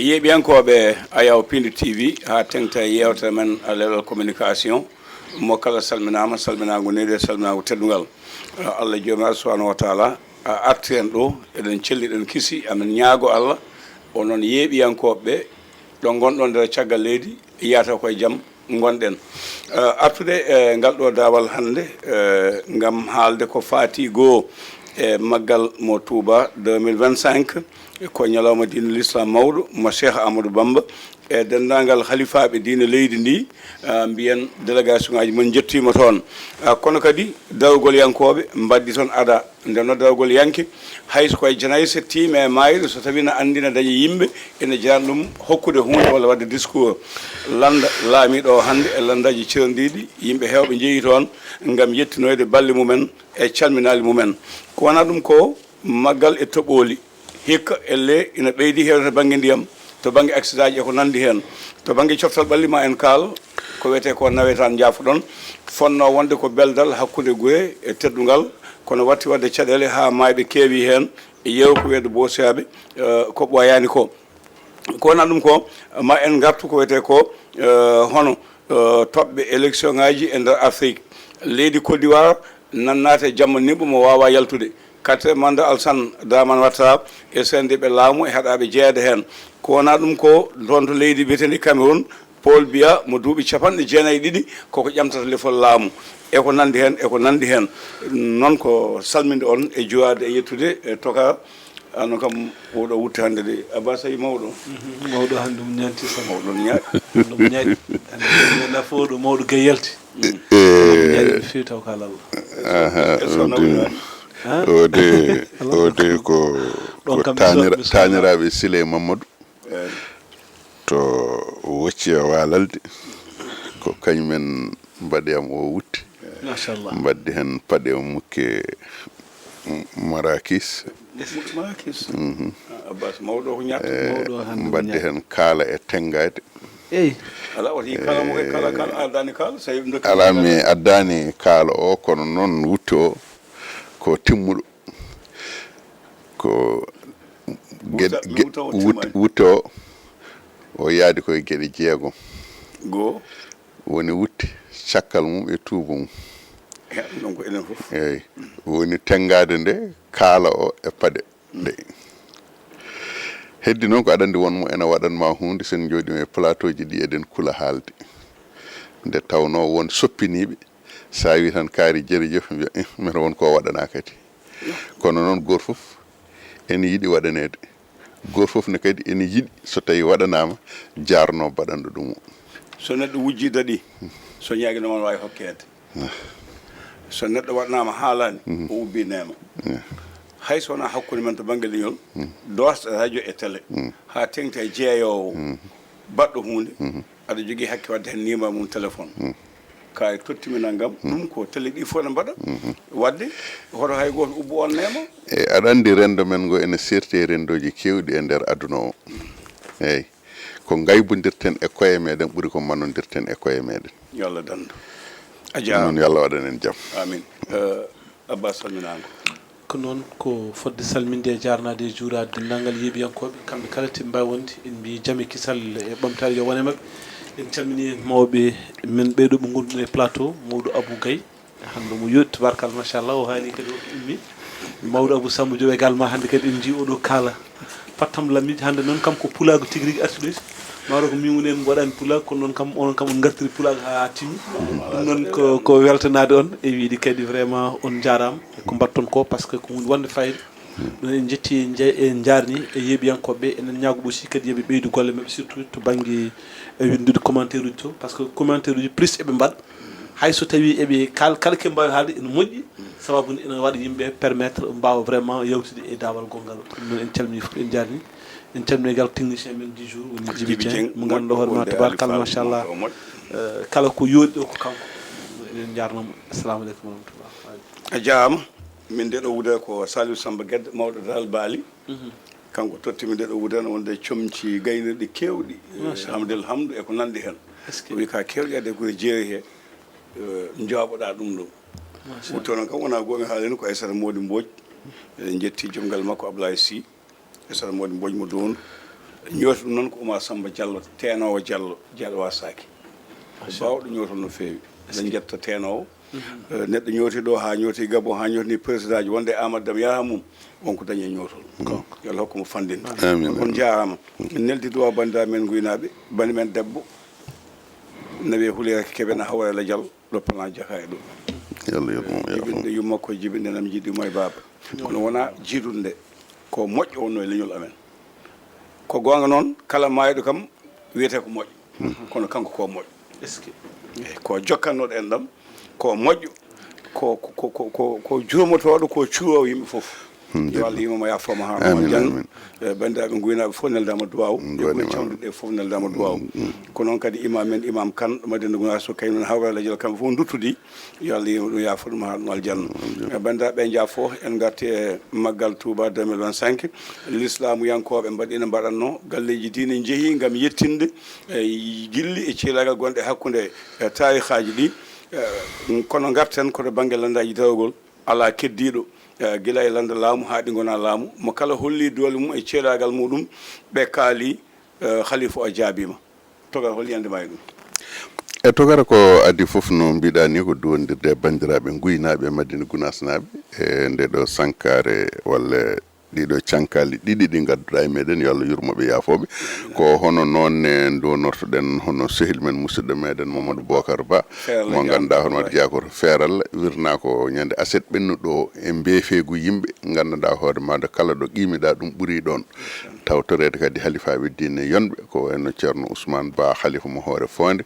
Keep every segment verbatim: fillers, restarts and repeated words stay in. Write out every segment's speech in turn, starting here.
Yeeɓiyankooɓe Ayaw Pindi T V, haa teŋta e yeewtere men, a, Leɗol Communication, mo kala salminaama, salminaango neyde, salminaango teddungal. A, Allah Joomiraaɗo Subhaanahu wa Taala, a, arti en ɗo, eɗen celli, eɗen kisi, amin ñaago Allah, onon yeeɓiyankooɓe ɓe, ɗo ngonɗon nder caggal leydi, yiyata ko e jam ngonɗen. Eh, artude e ngal ɗo daawal hannde, eh, ngam haalde ko faati goo e maggal mo Touba deux mille vingt-cinq, ko ñalawma diine l'islam mawɗo mo Cheikh Amadou Bamba e denndaangal halifaaɓe diine leydi ndi, eh, mbiyen délégation ngaaji mon njettiima toon. Eh, kono kadi darogolyankooɓe mbaddi toon ada. Nde noddargol yanke, hay so ko e janayse, tiime e maayde, so tawii na anndi na dañi yimɓe, ina jarani ɗum hokkude huunde walla waɗde discours. Lannda laamiiɗo o hannde e lanndaaji ceerndiiɗi, yimɓe heewɓe njeyi toon ngam yettinoyde balle mumen e calminaali mumen. Ko wonaa ɗum ko maggal e toɓooli, hikka ellee ina ɓeydi heewde to bannge ndiyam, to bannge accident ji e ko nanndi heen. To bannge coftal ɓalli, ma en kaal ko wiyetee ko nawetaan, njaafoɗon, fotnoo wonde ko beldal hakkunde gure e teddungal, kono watti waɗde caɗeele haa maayɓe keewi heen, e yeewu ko wiyde boosiyaaɓe, eh, ko ɓooyaani ko. Ko wonaa ɗum ko, ma en ngartu ko wiyetee ko, eh, hono, eh, toɓɓe élection ngaaji e nder Afrik. Leydi Côte d'Ivoire nan naati e jamma nimɓo mo waawaa yaltude. Kate Manda Alsan Dramane Ouattara e seendiiɓe laamu e haɗaaɓe jeyeede heen. Ko wonaa ɗum ko, toon to leydi mbiyeteendi Cameroun, Paul Biya mo duuɓi capanɗe jeenayi e ɗiɗi koko ƴamtata lefol laamu, e ko nanndi heen, e ko nanndi heen. Noon ko salminde on e juwaade e yettude e toka. Ano kam, oɗo wutte hannde de, Abbas, ayi mawɗo. Mhm, mawɗo hannde ɗum ñaanti tan. Mawɗo on ñaaɗi. Ɗum ñaaɗi. Hannde ɗum ñaaɗi fof ɗo mawɗo gay yalti. E, mawɗo ñaaɗi no feewi taw ka lalla. Aha, est-ce que o de, nawɗo o de, o de ko, ɗon ko kam mi so-, taanira-, mi so-, taaniraaɓe Sile Mamadou. Eh. To wocci e waalalde, ko kañumen mbaɗi am o wutte. Machallah. Mbaddi heen paɗe o mukke Marakis. Mukke Marakis. Mhm. Ah, Abbas, mawɗo ko ñaat. Eh, mawɗo hannde ko mbaddi ñaat. Heen kaala e tenngaade. Eyi. Alaa, wati kala mo, kala, kala, eh, addaani kaala, so ndokki alaa, mi addaani kaala o, kono noon wutte o ko timmuɗo. Ko geɗe, wutte o ge-, wut-, timmani. Wutte o, o yaadi ko e geɗe jeegom. Goo. Woni wutte, cakkal mum e tuuba mum. He, ɗum ko enen fof. Eeyi. Woni tenngaade nde, kaala o e paɗe ɗe. Heddi noon ko aɗa anndi won mo ena waɗan ma huunde, so en njooɗiima e plateau ji ɗi eɗen kula haalde. Nde tawnoo won soppiniiɓe, so a wii tan kaari jerejef, mbiya, "Eh, mbeɗa won ko waɗanaa kadi." Kono noon gooto fof ene yiɗi waɗaneede. Gooto fof ne kadi ene yiɗi so tawii waɗanaama, jaarnoo baɗanɗo ɗum o. So neɗɗo wujjii daɗi, so ñaagino ma, waawi hokkeede. Ah. So neɗɗo waɗanaama haalaani, mhm, o ubbii neema. Ah. Hay so wonaa hakkunde men to bannge leñol, mhm, doosɗe radio e télé, mhm, haa teŋti e jeeyoowo, mhm, baɗɗo huunde, mhm, aɗa jogii hakke waɗde heen niimaa mum téléphone. Mhm. Kaari tottimi nanngam, mhm, ɗum ko télé ɗi fof ne mbaɗa. Mhm. Waɗde, hoto hay gooto ubbo on neema. E, aɗa anndi renndo men ngo ene seerti e renndooji keewɗi e nder aduna o. Eeyi. Ko ngaybondirten e koye meɗen ɓuri ko manondirten e koye meɗen. Yo Allah dandu. A jaaraama. Noon, yo Allah waɗan en jam. Amin. Eh, Abba, salminaama. Ko noon, ko fodde salminde e jaarnaade e juuraade denndaangal yeeɓiyankooɓe, kamɓe kala, te mbaawi wonde, en mbiyi jam e kisal e ɓamtaare yo won e maɓɓe. En calminii mawɓe men ɓee ɗoo ɓe ngonduɗen e plateau, mawɗo Abou Gaye, hannde mo yooɗi, tubaarkalla, machallah, o haali kadi o ummi. Mawɗo Abou Samba Diop également, hannde kadi en njii oɗo kaala. Pattam lammiiji, hannde noon kam ko pulaagu tigi rigi artuɗo. Maaro ko min woni en mbaɗani pulaagu, kono noon kam, onon kam on ngartiri pulaagu haa timmi. Ɗum noon ko, ko weltanaade on e wiide kadi vraiment on njaaraama e ko mbaɗton ko, parce que ko huunde wonde fayida. Ɗum en njetti, en nje-, en njaarni e yeeɓiyankooɓe ɓe, enen ñaago aussi kadi yo ɓe ɓeydu golle maɓɓe, surtout to bannge, e, winndude commentaire uji to, parce que commentaire uji plus eɓe mbaɗa. Hay so tawii eɓe kaal-, kala ko mbaawi haalde ene moƴƴi, sababu nde ene waɗa yimɓe permettre mbaawa vraiment yawtude e daawal gonngal. Ɗum noon en calminii fof, en njaarnii. En calminii également technicien men du jour, woni Djiby Dieng, mo ngannduɗaa hoore ma, tabaarkalla, machallah. Eh, kala ko yooɗi ɗo ko kanko. Eɗen njaarnoo mo. Assalamu aleykum wa rahmatullah. A jaaraama. Min de ɗo wuude ko Saliou Samba Guedé, mawɗo Daral Baali. Mhm. Kanko tottimi nde ɗo wuude, no wonde comci gaynirɗi keewɗi, eh, Machallah. Hamdel Hamdu e ko nanndi heen. Est-ce que o wi ka keewɗi adde ko e jeeri he, eh, njaaboɗaa ɗum ɗo. Machallah. Wutto noon kam wonaa goomi haalani ko Aissata Mody Mbodj. Eɗen njetti joom galle makko Ablaye Sy. Aissata Mody Mbodj mo Doondu. Ñooti ɗum noon ko Oumar Samba Diallo, teenoowo Diallo, Diallo Wassaaki. Ko baawɗo ñootol no feewi. Eɗen njetta teenoowo. Eh, neɗɗo ñooti ɗo haa ñooti Gabon, haa ñootni président ji, wonde Amadou Dam yaha mum, won ko dañi e ñootol. Yo Allah hokku mo fanndinde. Amiin, on amiin. Njaaraama. En neldi duwaaw banndiraaɓe men nguynaaɓe, bani men debbo, nawi e Huliraki Kebe na hawra e lajal, ɗo plan jaka e ɗo. Yo Allah yurmo, yo Allah. Jibinde yumma ko jibinde nam jiɗi mo e baaba. Kono wonaa jiidude nde, ko moƴƴo wonno e leñol amen. Ko goonga noon, kala maayɗo kam wiyetee ko moƴƴo. Kono kanko ko moƴƴo. Est-ce que? Eyi, ko jokkannoɗo en ɗam, ko moƴƴo, ko, ko, ko, ko, ko, ko jurmotooɗo, ko cuuroowo yimɓe fof. Hmm, yo Allah yurmo mo, yaafo mo haa mo aljanna. Amiin, amiin. E banndiraaɓe nguynaaɓe fof neldaama duwaaw. Mm, e ɓuri cawduɗe fof neldaama duwaaw. Mm, mm. Ko noon kadi imam men, imam Kan, Madina Gunaas, so kañum en hawra lajal kamɓe fof nduttudi. Yo Allah yurmo ɗum, yaafo ɗum, haa ɗum aljanna. Mm, mm. E banndiraaɓe njaafo, en ngarti e maggal Touba deux mille vingt-cinq. Lislaamu yankooɓe mbaɗi, ina mbaɗatno, galleeji diine njehi ngam yettinde e gilli e ceelaagal gonɗe hakkunde e taarihaaji ɗi. Eh, kono ngarten ko to bannge lanndaaji darogol. Alaa keddiiɗo, eh, gila e lannda laamu haa ɗi ngona laamu. Mo kala holli doole mum e ceeraagal muɗum, ɓe kaali, eh, Khalifa o jaabiima. Toga, hol yiyannde ma e ɗum? E Togara ko adii fof, no mbiɗa ni, ko duwondirde e banndiraaɓe nguynaaɓe e Madina Gunaasnaaɓe e nde ɗo sankaare walla ɗiɗo cankaali ɗiɗi ɗi ngadduɗaa e meɗen, yo Allah yurmo ɓe, yaafo ɓe. Ko hono noon ne nduwonortoɗen hono sehil men, musidɗo meɗen Mamadou Bocar Ba, mo ngannduɗaa hono Mamadou Diakor Feeral, wirnaa ko ñande aset ɓennuɗo e mbeefeegu yimɓe, nganndanɗaa hoore maaɗa kala ɗo qiimiɗaa ɗum ɓuri ɗoon. Tawtoreede kadi halifaaɓe diine yonɓe, ko wayno Ceerno Ousmane Ba, halifa mo Hoore Foonde,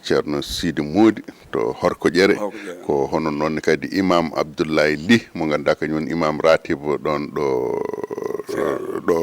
Ceerno Sidi Moodi to Horkoƴere. Horkoƴere. Ko hono noon ne kadi Imam Abdoulaye Ly, mo ngannduɗaa kañum woni Imam Ratib ɗoon ɗo, ɗo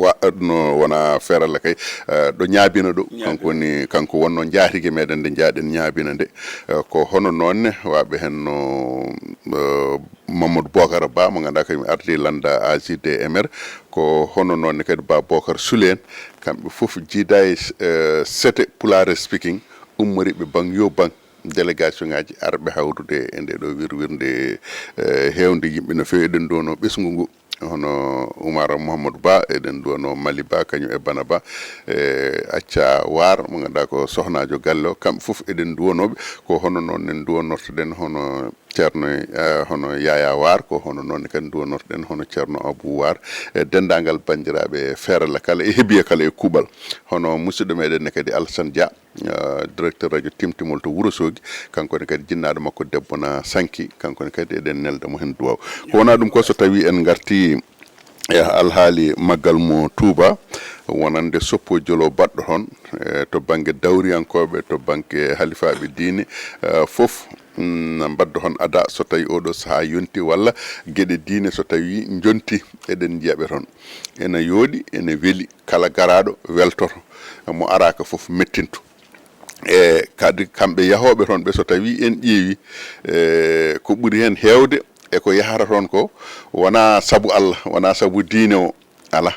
wa-, no wona Feerala kay, eh, ɗo Ñaabina ɗo. Ñaabina. Kanko woni, kanko wonno njaatige meɗen nde njaaɗen Ñaabina nde. Eh, ko hono noon ne waaɓe heen no, eh, Mamadou Bocar Ba, mo ngannduɗaa kañum ardi lannda A J D M R. Ko hono noon ne kadi Ba Bocar Souleyeen, kamɓe fof jiidaa e, eh, sete Pulaar Speaking, ummoriiɓe baŋ yo baŋ, délégation ŋaaji arɓe hawrude e nde ɗo wirwirnde, eh, heewnde yimɓe no feewi. Eɗen nduwanoo ɓesngu ngu, hono Oumar Mouhamadou Ba, eɗen nduwanoo Mali Ba, kañum e Bana Ba, e Acca Waar, mo ngannduɗaa ko sohnaajo galle o, kamɓe fof eɗen nduwanoo ɓe. Ko hono noon ne nduwanortoɗen hono Ceerno, eh, hono Yaya Waar, ko hono noon ne kadi nduwanortoɗen hono Ceerno Abou Waar, e denndaangal banndiraaɓe Feerala kala, e Hebiya kala e kuuɓal. Hono musidɗo meɗen ne kadi Alassane Dia, eh, directeur radio Timtimol to Wourossogui, kanko ne kadi jinnaaɗo makko debbo na sanki, kanko ne kadi eɗen nelda mo heen duwaaw. Ko wonaa ɗum ko, so tawii en ngartii e alhaali maggal mo Touba, wonande soppo jolo baɗɗo toon, e to bannge dawriyankooɓe, to bannge halifaaɓe diine, eh, fof, mm, mbaddo toon ada so tawii oo ɗoo sahaa yonti walla geɗe diine so tawii njonti, eɗen njiya ɓe toon. Ena yooɗi, ena weli, kala garaaɗo weltoto, mo araaka fof mettinto. E kadi kamɓe yahooɓe toon ɓe, so tawii en ƴeewi, e ko ɓuri heen heewde e ko yahata toon ko, wonaa sabu Allah, wonaa sabu diine o, alaa.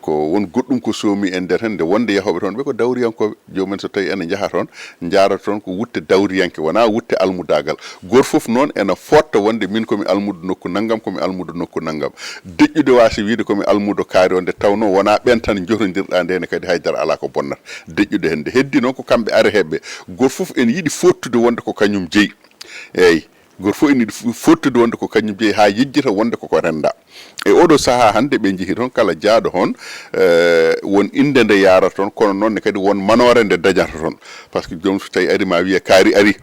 Ko won goɗɗum ko soomi en nder heen, nde wonde yahooɓe toon ɓe ko dawriyankooɓe. Joomum en so tawii ena njaha toon, njaarata toon ko wutte dawriyanke, wonaa wutte almudaagal. Gooto fof noon ena footta wonde min ko mi almudo nokku nanngam, ko mi almudo nokku nanngam. Deƴƴude waasa wiyde ko mi almudo kaari o, nde tawnoo wonaa ɓeen tan njotondirɗaa, ndeen kadi haydara alaa ko bonnata. Deƴƴude heen nde heddii noon ko kamɓe are heɓɓe. Gooto fof ene yiɗi fooɗtude wonde ko kañum jeyi. Eey. Gooto fof ene yiɗi fo-, fooɗtude wonde ko kañum jeyi haa yejjita wonde koko renndaa. E oo ɗoo sahaa hannde ɓe njehi toon, kala jahɗo toon, eh, won innde nde yahrata toon, kono noon ne kadi won manoore nde dañata toon. Par ce que joom so tawii ari ma wiye kaari ari,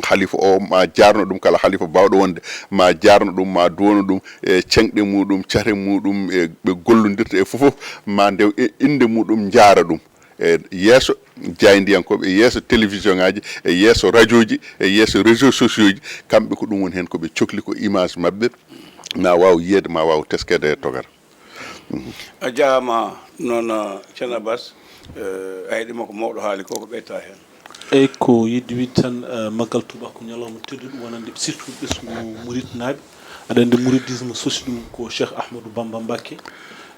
halifa o ma jaarno ɗum, kala halifa baawɗo wonde ma jaarno ɗum, ma duwano ɗum e ceŋɗe muɗum, cate muɗum, e ɓe gollondirta e fof fof, ma ndew e innde muɗum njaara ɗum. E yeeso jaayndiyankooɓe, e yeeso télévision ŋaaji, e yeeso radio ji, e yeeso réseaux sociaux ji, kamɓe ko ɗum woni heen ko ɓe cokli, ko image maɓɓe, ma waaw yiyeede, ma waaw teskeede e togara. Mhm. A jaaraama noon, eh, Ceerno Abbas, eh, a heɗiima ko mawɗo haali ko, ko ɓeyta heen? Eyi, ko yiɗde wiyde tan, eh, Maggal Tuuba ko ñalawma tedduɗo wonande surtout ɓesngu muridnaaɓe. Aɗa anndi, mouridisme sosi ɗum ko Cheikh Ahmadou Bamba Mbacké.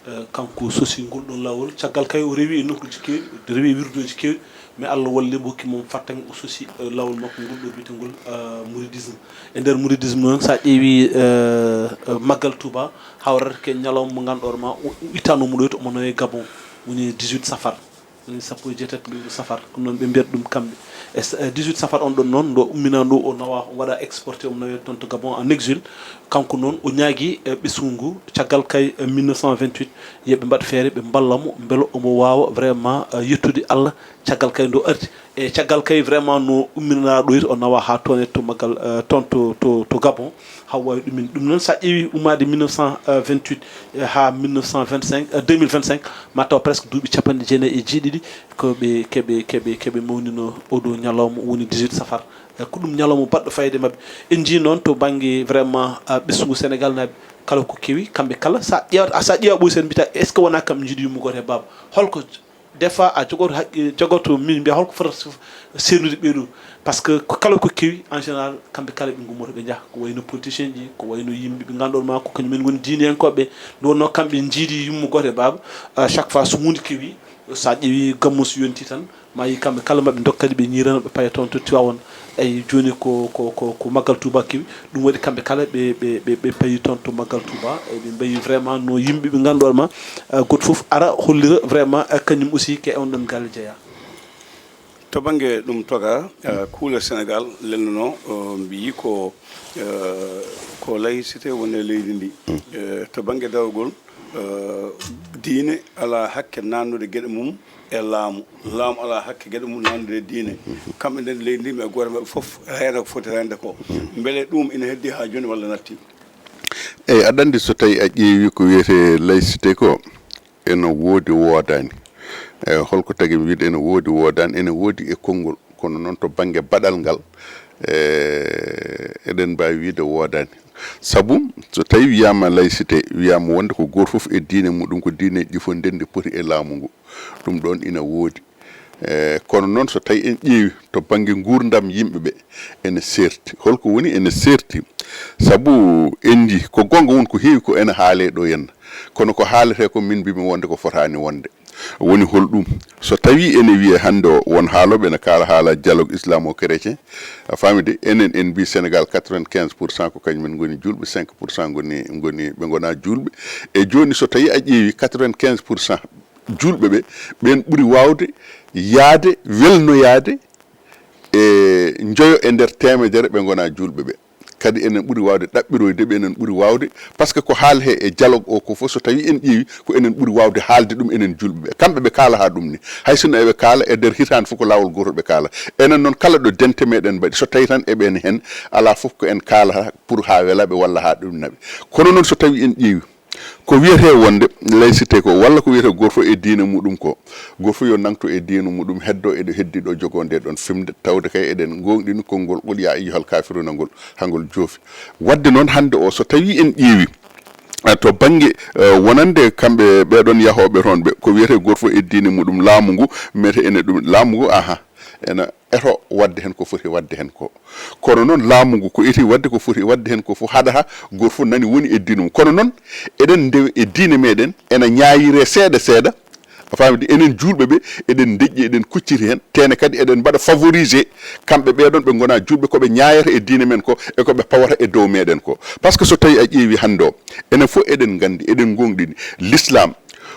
Eh, kanko sosi ngol ɗon laawol. Caggal kay o rewi e nokkuuji keewɗi, o rewi e wirdooji keewɗi, mais Allah walli mo, hokki mo fartaŋŋe, o sosi, eh, laawol makko ngol ɗo biyetengol, eh, mouridisme. E nder mouridisme noon, so a ƴeewi, eh, eh, Maggal Tuuba, hawrata ke ñalawma mo ngannduɗaa ma, o, o ittano mo ɗo to, omo nawe Gabon. woni dix-huit safar, woni sappo e jeetati lewru safar, ko noon ɓe mbiyata ɗum kamɓe. E sa- e dix-huit safar on ɗon noon, ndo ummina ndu, o nawa, o waɗa exporté, o nawe toon to Gabon en exil. Kanko noon, o ñaagi e ɓesngu ngu, caggal kay e mille neuf cent vingt-huit, yo ɓe mbaɗ feere, ɓe mballa mo, mbela omo waawa vraiment, eh, yettude Allah, caggal kay ndo arti. E caggal kay vraiment no umminaa ɗo it, o nawa haa toon e to Magal, eh, toon to, to, to Gabon, haa waawi ɗumin. Ɗum noon, so a ƴeewi ummaade mille neuf cent vingt-huit, eh, haa mille neuf cent vingt-cinq, eh, deux mille vingt-cinq, ma taw presque duuɓi capanɗe jeenayi e jeeɗiɗi ko ɓe, keɓe, keɓe, keɓe mawnino oɗo ñalawma woni dix-huit safar. Eh, ko ɗum ñalawma baɗɗo fayde maɓɓe. En njii noon to bannge vraiment, ah, ɓesngu Sénégal naaɓe, kala ko kewi, kamɓe kala, sa ƴeewat, a, sa ƴeewa ɓoy sen mbiyata, est-ce que wonaa kam njiɗi yummugol e baaba? Holko des fois a jogoto haqqi-, jogoto min mbiya holko fota s-, seenude ɓeeɗo? Parce que ko kala ko kewi, en général, kamɓe kala ɓe ngummoto ɓe njaha. Ko wayno politicien ji, ko wayno yimɓe ɓe ngannduɗon ma ko kañum en ngoni diineyankoɓe. Nde wonno kamɓe njiidi yummo gooto e baaba, ah, chaque fois so huunde kewi, sa ƴeewi gammu so yonti tan, ma yi kamɓe kala maɓe ndokka ɗi ɓe ñiirana ɓe paya toon to Tiwaawan. Eyi, jooni ko, ko, ko, ko Maggal Tuuba kewi. Ɗum waɗi kamɓe kala ɓe, ɓe, ɓe, ɓe payi toon to Maggal Tuuba. Eyi, ɓe mbayi vraiment no yimɓe ɓe ngannduɗon ma, ah, gooto fof ara hollira vraiment, ah, kañum aussi ko e on ɗon galle jeyaa. To bannge ɗum toga, ah, kuule Sénégal lelnuno, oh, mbiyi ko, eh, ko laïcité woni e leydi ndi. Eh, to bannge dawrugol, eh, diine alaa hakke naannude geɗe mum e laamu. Laamu alaa hakke geɗe mum naannude e diine. Kamɓe nden leydi ndi, mi e gooto maɓɓe fof reena ko foti reende ko. Mbele ɗum ina heddi haa jooni walla natti? Eyi, aɗa anndi so tawi a ƴeewi ko wiyetee laïcité ko, ene woodi woodaani. E, holko tagi mi wiide ene woodi woodaani? Ene woodi e konngol, kono noon to bannge baɗal ngal, e, eɗen mbaawi wiide woodaani. Sabu so tawi wiyaama laïcité, wiyaama wonde ko gooto fof e diine muɗum, ko diineeji ɗi fof ndenndi poti e laamu ngu. Ɗum ɗoon ina woodi. E, kono noon so tawi en ƴeewi to bannge nguurndam yimɓe ɓe, ene seerti. Holko woni ene seerti? Sabu en njii ko goonga won ko heewi ko ene haalee ɗo henna. Kono ko haaletee ko min mbimi wonde ko fotaani wonde. Woni holɗum? So tawi ene wiyee hannde o won haalooɓe ene kaala haala dialogue islamo-chrétien, a faami de, enen en mbii Sénégal quatre-vingt-quinze pour cent ko kañum en ngoni juulɓe, cinq pour cent ngoni, ngoni ɓe ngonaa juulɓe. E jooni so tawi a ƴeewi quatre-vingt-quinze pour cent juulɓe ɓe, ɓeen ɓuri waawde yahde, welnoyaade e njoyo e nder teemedere ɓe ngonaa juulɓe ɓe. Kadi enen ɓuri waawde ɗaɓɓiroyde ɓe, enen ɓuri waawde, par ce que ko haaletee e dialogue o ko fof, so tawi en ƴeewi, ko enen ɓuri waawde haalde ɗum enen juulɓe ɓe. Kamɓe ɓe kaalataa ɗum ni. Hay sinno eɓe kaala e nder hitaande fof ko laawol gootol ɓe kaala. Enen noon kala ɗo dente meɗen mbaɗi, so tawi tan eɓen heen, alaa fof ko en kaalata pour haa wela ɓe walla haa ɗum naɓi. Kono noon so tawi en ƴeewi, ko wiyetee wonde laïcité ko, walla ko wiyetee gooto fof e diine muɗum ko, gooto fof yo nangto e diine muɗum, heddo eɗo heddi ɗo jogoo nde ɗon fimde, tawde kay eɗen ngoongɗini konngol qul yaa ayyuhal kaafiruuna ngol, hangol joofi. Waɗde noon hannde o, so tawi en ƴeewi, eh, to bannge, eh, wonande kamɓe ɓeɗon yahooɓe toon ɓe, ko wiyetee gooto fof e diine muɗum, laamu ngu, mbiyetee ene ɗum, laamu ngu, aha, ene eto waɗde heen ko foti waɗde heen ko. Kono noon laamu ngu ko eti waɗde ko foti waɗde heen ko fof haɗata gooto fof nani woni e diine mum. Kono noon eɗen ndewa e diine meɗen, ene ñaayire seeɗa seeɗa, a faami de, enen juulɓe ɓe eɗen deƴƴi, eɗen kucciti heen, tene kadi eɗen mbaɗa favorisé kamɓe ɓeɗon ɓe ngonaa juulɓe, ko ɓe ñaayata e diine men ko e ko ɓe pawata e dow meɗen ko. Par ce que so tawi a ƴeewi hannde o, enen fof eɗen nganndi, eɗen ngoongɗini l'islam,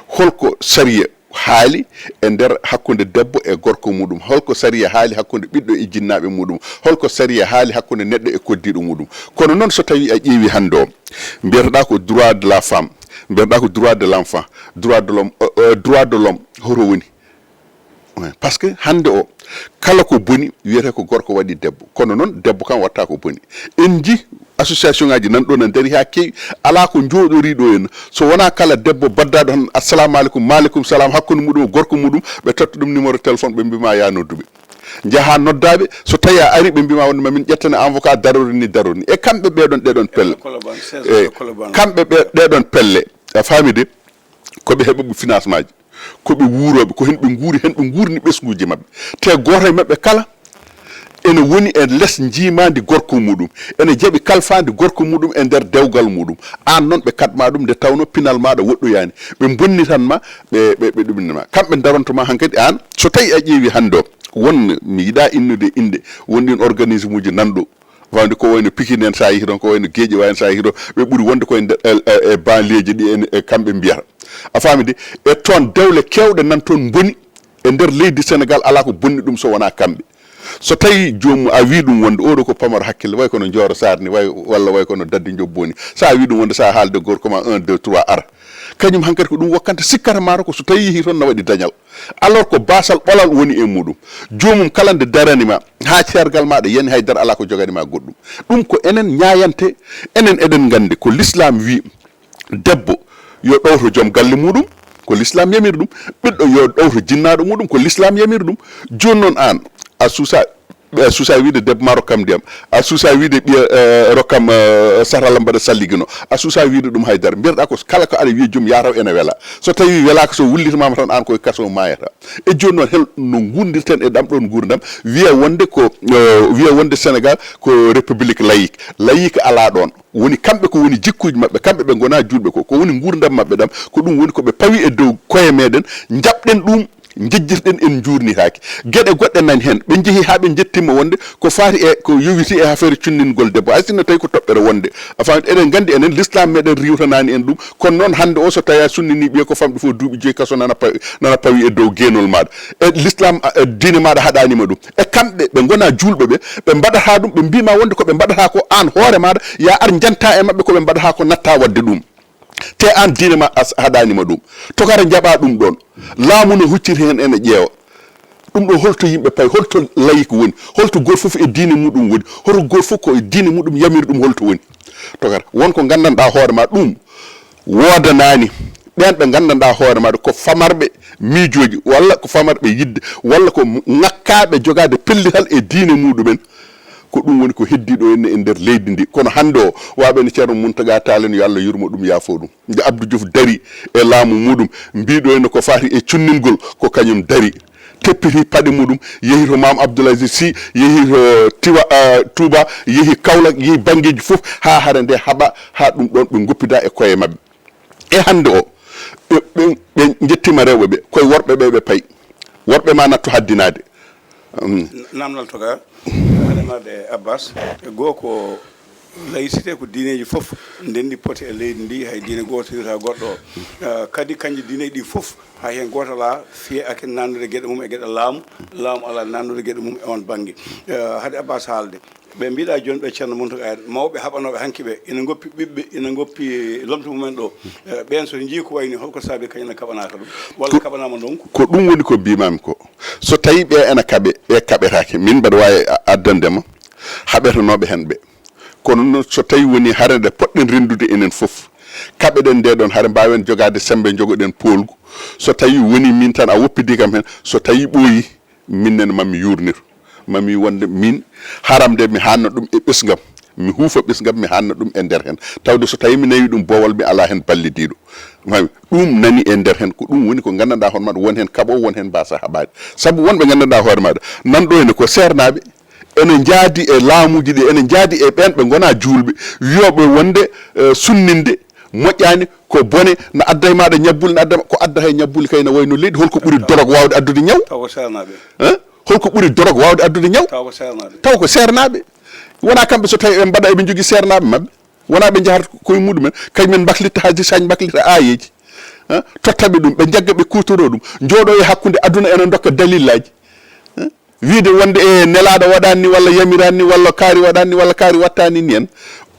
holko sariya haali e nder hakkunde debbo e gorko muɗum, holko sariya haali hakkunde ɓiɗɗo e jinnaaɓe muɗum, holko sariya haali hakkunde neɗɗo e koddiiɗo muɗum. Kono noon so tawi a ƴeewi hannde o, mbiyeteɗaa ko droit de la femme, mbiyeteɗaa ko droit de l'enfant, droit de l'homme, euh, euh, droit de l'homme, hoto woni? Ouais, par ce que hannde o, kala ko boni, wiyetee ko gorko waɗi debbo. Kono noon, debbo kam waɗataa ko boni. En njii association ngaji nan ɗo na ndarii haa keewi. Alaa ko njooɗorii ɗo henna. So wonaa kala debbo baddaaɗo tan, "Assalamu aleykum, maaleykum salaam," hakkunde muɗum e gorko muɗum, ɓe totta ɗum numéro téléphone, ɓe mbii ma, "Yaa noddu ɓe." Njahaa noddaa ɓe, so tawi a arii, ɓe mbii ma wonde ma min ƴettane avocat, darori ni, darori ni. E kamɓe ɓeɗon, ɗeɗon pelle. Colobane, seize E, Colobane. Kamɓe ɓe, ɗeɗon pelle. A faami de? Ko ɓe heɓa financement ji. Ko ɓe wuurooɓe, ko heen ɓe nguuri, heen ɓe nguurni ɓesnguuji maɓɓe. Te gooto e maɓɓe kala ene woni e les njiimaandi gorko muɗum, ene jaɓi kalfaandi gorko muɗum e nder dewgal muɗum. Aan noon ɓe kaɗ ma ɗum nde tawnoo pinal maaɗa woɗɗoyaani. Ɓe mbonnitan ma, ɓe, ɓe, ɓe ɗuminna ma. Kamɓe ndaronto ma hankadi aan, so tawi a ƴeewi hannde o, won, mi yiɗaa innude innde, won ɗiin organisme uji nan ɗo. Wawde ko wayno Pikine en, sa yehi toon, ko wayno Guédiawaye en, sa yehi toon, ɓe ɓuri wonde koye nder, e, e, e banlieue ji ɗi en, e kamɓe mbiyata. A faami de? E toon dewle keewɗe nan toon mboni e nder leydi Senegal, alaa ko bonni ɗum so wonaa kamɓe. So tawii joomum a wii ɗum wonde oɗo ko pamaro hakkille, way kono Jooro Saar ni, way, walla way kono Dadde Njobbo ni, so a wii ɗum wonde so a haalde gorko ma un, deux, trois, ara. Kañum hankadi ko ɗum wokkanta, sikkata maaro ko so tawii yehii toon na waɗi dañal. Alors ko baasal ɓolal woni e muɗum. Joomum kala nde darani ma, haa ceergal maaɗa yani, hay dara alaa ko jogani ma goɗɗum. Ɗum ko enen ñaayante, enen eɗen nganndi ko l'islam wii, debbo yo ɗowto joom galle muɗum, ko l'islam yamiri ɗum. Ɓiɗɗo yo ɗowto jinnaaɗo muɗum, ko l'islam yamiri ɗum. Jooni noon aan, a suusa, a suusa wiide debbo ma rokkam ndiyam, a suusa wiide ɓiya, eh, rokkam, eh, satala mbaɗa salligino, a suusa wiide ɗum hay dara. Mbiyata ko kala ko aɗa wiya joom yataw ene wela. So tawi welaaka, so wullitamaama tan aan koye kaso maayata. E jooni noon hel no nguurdirten e ɗam ɗoon nguurndam, wiya wonde ko, eh, wiya wonde Sénégal ko république laïque. Laïque alaa ɗoon. Woni kamɓe ko woni jikkuuji maɓɓe, kamɓe ɓe ngonaa juulɓe ko, ko woni nguurndam maɓɓe ɗam, ko ɗum woni ko ɓe pawi e dow koye meɗen, njaɓɗen ɗum, njejjirɗen en njuurnitaaki. Geɗe goɗɗe nani heen, ɓe njehi haa ɓe njettiima wonde ko faati e ko yowiti e affaire cunningol debbo, hay sinno tawi ko toɓɓere wonde. A faami, eɗen nganndi enen, l'islam meɗen riiwtanaani en ɗum, kono noon hannde o so tawi a sunnini ɓiya ko famɗi fof duuɓi joyi kaso nana pawi, nana pawi e dow geenol maaɗa. E l'islam, a, e diine maaɗa haɗaani ma ɗum. E kamɓe, ɓe ngonaa juulɓe ɓe, ɓe mbaɗata ɗum, ɓe mbiima wonde ko ɓe mbaɗata ko, aan hoore maaɗa, ya ar njanta e maɓɓe ko ɓe mbaɗata ko, natta waɗde ɗum. Te aan diine ma as-, haɗaani ma ɗum. Tokara njaɓa ɗum ɗoon. Laamu no hucciti heen ene ƴeewa. Ɗum ɗo holto yimɓe payi, holto layik woni, holto gooto fof e diine muɗum woni, hoto gooto fof ko e diine muɗum yamiri ɗum holto woni. Tokara, won ko nganndanɗaa hoore ma ɗum woodanaani ɓeen ɓe nganndanɗaa hoore maaɗa ko famarɓe miijooji, walla ko famarɓe yiɗde, walla ko ŋakkaaɓe jogaade pellital e diine muɗumen. Ko ɗum woni ko heddii ɗo henne e nder leydi ndi. Kono hannde o, waaɓe no Ceerno Muntaga Taal en, yo Allah yurmo ɗum, yaafo ɗum. Nde Abdou Diouf dari e laamu muɗum, mbiɗo henne ko faati e cunningol, ko kañum dari. Teppiti paɗe muɗum, yehi to Maam Abdoul Aziz Sy, yehi to Tiwa, ah, Touba, yehi Kaolack, yehi banngeeji fof, haa hare nde haɓa, haa ɗum ɗoon ɓe ngoppida e koye maɓɓe. E hannde o, ɓe, ɓe, ɓe njettiima rewɓe ɓe, koye worɓe ɓe ɓe payi. Worɓe ma nattu haddinaade. Mm. Namdal toga, haɗa maɗa e Abbas, goo ko laïcité ko diineeji fof ndenndi poti e leydi ndi, hay diine gooto hirata goɗɗo o. Eh, kadi kanji diineeji ɗi fof, hay heen gooto alaa fiye ake nannude geɗe mum e geɗe laamu, laamu alaa nannude geɗe mum e oon bannge. Eh, haɗa Abbas haalde. Ɓe mbiɗa jooni ɓe Ceerno Muntaga en, mawɓe haɓanooɓe hanki ɓe, ina ngoppi ɓiɓɓe, ina ngoppi lomto mumen ɗo. Eh, ɓeen so njii ko wayni, holko saabi kañum ene kaɓanaaka ɗum? Walla ko, kaɓanaama ndonku? Ko ɗum woni ko mbimami ko. So tawi ɓe ena kaɓe, ɓe kaɓetaake, min mbaɗa waawi a-, addande ma haɓetenooɓe heen ɓe. Kono noon so tawi woni hare nde poɗɗen renndude enen fof, kaɓeɗen nde ɗoon hare, mbaawen jogaade semmbe, njogoɗen poolgu. So tawi woni min tan a woppidi kam heen, so tawi ɓooyi, min nene mami yuurnir, mami wonde min haram nde mi haanna ɗum e ɓesngam, mi huufa ɓesngam, mi haanna ɗum e nder heen. Tawde so tawi mi nawi ɗum boowal, mi alaa heen ballidiiɗo. Mami, ɗum nani e nder heen, ko ɗum woni ko nganndanɗaa hoore maɗa, won heen kaɓo, won heen mbaasa haɓaade. Sabu wonɓe nganndanɗaa hoore maɗa, nan ɗo henne ko seernaaɓe, ene njaadi e laamuuji ɗi, ene njaadi e ɓeen ɓe ngonaa juulɓe, wiyooɓe wonde, eh, sunninde moƴƴaani, ko bone, na adda e maaɗa ñabbuli, na adda ko adda hay ñabbuli kay na wayno leydi. Holko ɓuri dorog waawde addude ñaw? Taw ko seernaaɓe. Hein? Holko ɓuri dorog waawde addude ñaw? Taw ko seernaaɓe. Taw ko seernaaɓe. Wonaa kamɓe so tawi ɓe mbaɗa eɓe njogii seernaaɓe maɓɓe. Wonaa ɓe njahata koye muɗumen. Kañumen mbaklitta haaji sañ, mbaklitta aayeeji. Hein? Totta ɓe ɗum, ɓe njagga ɓe kuutoroo ɗum. Njooɗo e hakkunde aduna ena ndokka dalillaaji. Hein? Wiide wonde e nelaaɗo waɗaani ni, walla yamiraani ni, walla kaari waɗaani ni, walla kaari wattaani ni en.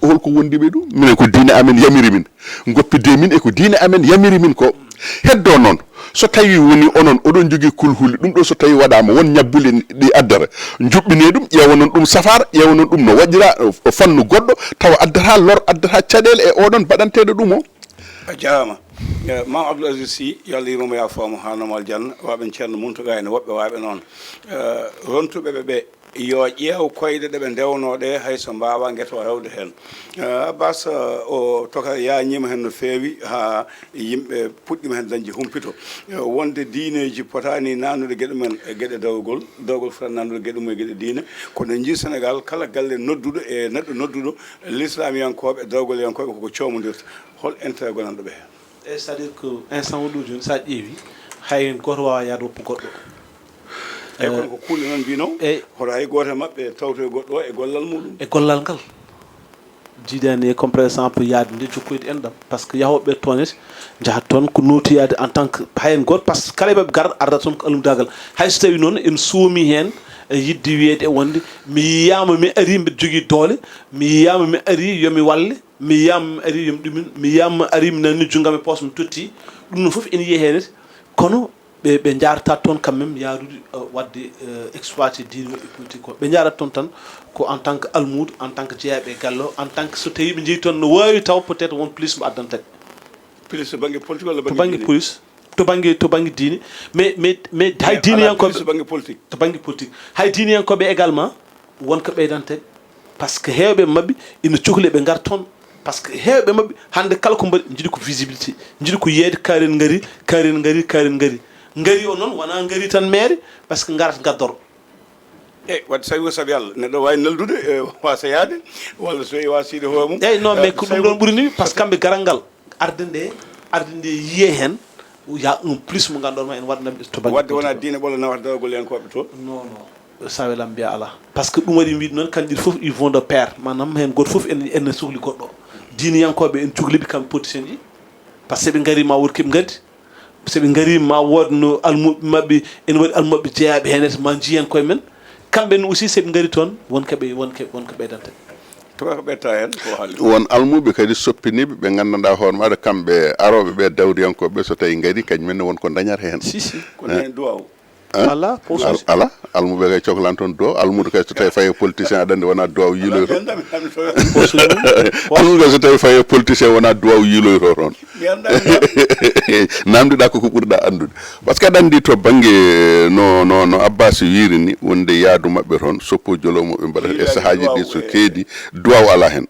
Holko wondi ɓe ɗum? Minen ko diine amen yamiri min. Ngoppidde min e ko diine amen yamiri min ko. Heddo noon, so tawi woni onon oɗon jogii kulhuli, ɗum ɗo so tawi waɗaama won ñabbuli ɗi addata, njuɓɓinee ɗum, ƴeewanon ɗum safaara, ƴeewanon ɗum no waɗira, o fannu goɗɗo, tawa addata lor, addata caɗeele e oɗon baɗanteeɗo ɗum o. A jaaraama. Eh, Maam Abdoul Aziz Sy, yo Allah yurmo mo, yaafo mo, haa nomo aljanna, waaɓe Ceerno Muntaga en, woɓɓe waaɓe noon. Eh, rontuɓe ɓe ɓe, yo ƴeew koyɗe ɗe ɓe ndewnoo ɗe, hay so mbaawaa ngeto rewde heen. Eh, Abbas, eh, o toka yaañiima heen no feewi, haa yimɓe puɗɗiima heen dañde humpito. Eh, wonde diineeji potaani naannude geɗe mum e geɗe dawrugol, dawrugol fota naannude geɗe mum e geɗe diine. Kono en njii Senegaal, kala galle nodduɗo e neɗɗo nodduɗo, lislaamiyankooɓe, dawrugolyankooɓe koko coomondirta. Hol intérêt gonanɗo ɓe heen? E c'est-à-dire que instant o ɗo jooni, so a ƴeewi, hay gooto waawaa yahde woppa goɗɗo. Eyi, kono ko kuule noon mbino, eyi, hoto hay gooto e maɓɓe tawtoy goɗɗo o e gollal muɗum. E gollal ngal. Jiidaani e, comme par exemple, yahde nde jokkoyde enɗam, par ce que yahooɓe toon et njahat toon ko nooti yahde en tant que, hay en gooto, par ce que kala e maɓɓe garata, ardata toon ko almudaagal. Hay so tawii noon en soomi heen, e yiɗde wiyeede e wonde mi yiyaama, mi arii mbiɗa jogii doole, mi yiyaama, mi arii yo mi walle, mi yiyaama, mi arii yo mi ɗumin, mi yiyaama, mi arii mi nanni junngo am e poos mi totti. Ɗum noon fof ene yiyee heen et, kono ɓe, ɓe njaarata toon quand même yaarude, euh, waɗde, euh, exploité diine woɓɓe politique ko. Ɓe njaarata toon tan ko en tant que almuudo, en tant que jeyaaɓe e galle o, en tant que so tawii ɓe njehii toon no waawi taw peut-être won plus mo addanta ɓe. Plus to bannge politique walla To bannge police, to bannge, to bannge diine. Mais, mais, mais hay diiniyankooɓe, to bannge politique. To bannge politique. Hay diiniyankooɓe également, won ko ɓeydanta ɓe. Par ce que heewɓe maɓɓe ina cokli ɓe ngar toon. Par ce que heewɓe maɓɓe hannde kala ko mbaɗi, njiɗi ko visibilité, njiɗi ko yeeyde kaari en ngari, kaari en ngari, kaari en ngari. Ngari o noon wonaa ngari tan meere, par ce que ngarat ngaddoro. E wadde sawi o sabi Allah, neɗɗo waawi neldude, e, waasa yahde, walla so waasa yiide hoore mum. Eyyi, non, mais ko ɗum ɗoon ɓuri ni, par ce que kamɓe garal ngal, arde nde, arde nde yiyee heen, y a un plus mo ngannduɗaa ma en waɗna ɓe to bannge. Wadde wonaa diine ɓolo nawata dawagol yankooɓe toon. Non, non. Sawelam mbiya alaa. Par ce que ɗum waɗi mbiɗo noon, kamɓe ɗiɗi fof, ils vont de pair. Maanaam heen gooto fof ene, ene sokli goɗɗo. Diiniyankooɓe ene cokli ɓe kamɓe politiciens ɗi. Par ce que ɓe ngarii ma wood keɓe ngaddi. So ɓe ngarii ma wood no almuɓɓe maɓɓe, ene waɗi almuɓɓe jeyaaɓe heen et ma njiyen koye men. Kamɓe ne aussi so ɓe ngarii toon, won ko ɓe, won ko, won ko ɓeydanta ɓe. Tuma ko ɓetta heen ko haali. Won almuɓe kadi soppiniiɓe ɓe nganndanɗaa hoore maɗa kamɓe arooɓe ɓe dawriyankooɓe ɓe so tawii ngarii kañum en ne won ko ndañata heen. Si, si. Ko dañi duwaaw. Alaa, posuuji. Alaa, almuɓe kay cohlan toon duwaaw. Almuudo kay so tawii fayi e politicien aɗa anndi wonaa duwaaw yiiloytoo. Posuuji mum. Almuudo kay so tawii fayi e politicien wonaa duwaaw yiiloytoo toon. Namdiɗaa ko ko ɓurɗaa anndude. Par ce que aɗa anndi to bannge no, no, no Abbas wiiri ni, wonde yaadu maɓɓe toon, soppo joloo mo ɓe mbaɗata e sahaaji ɗi so keedi, duwaaw alaa heen.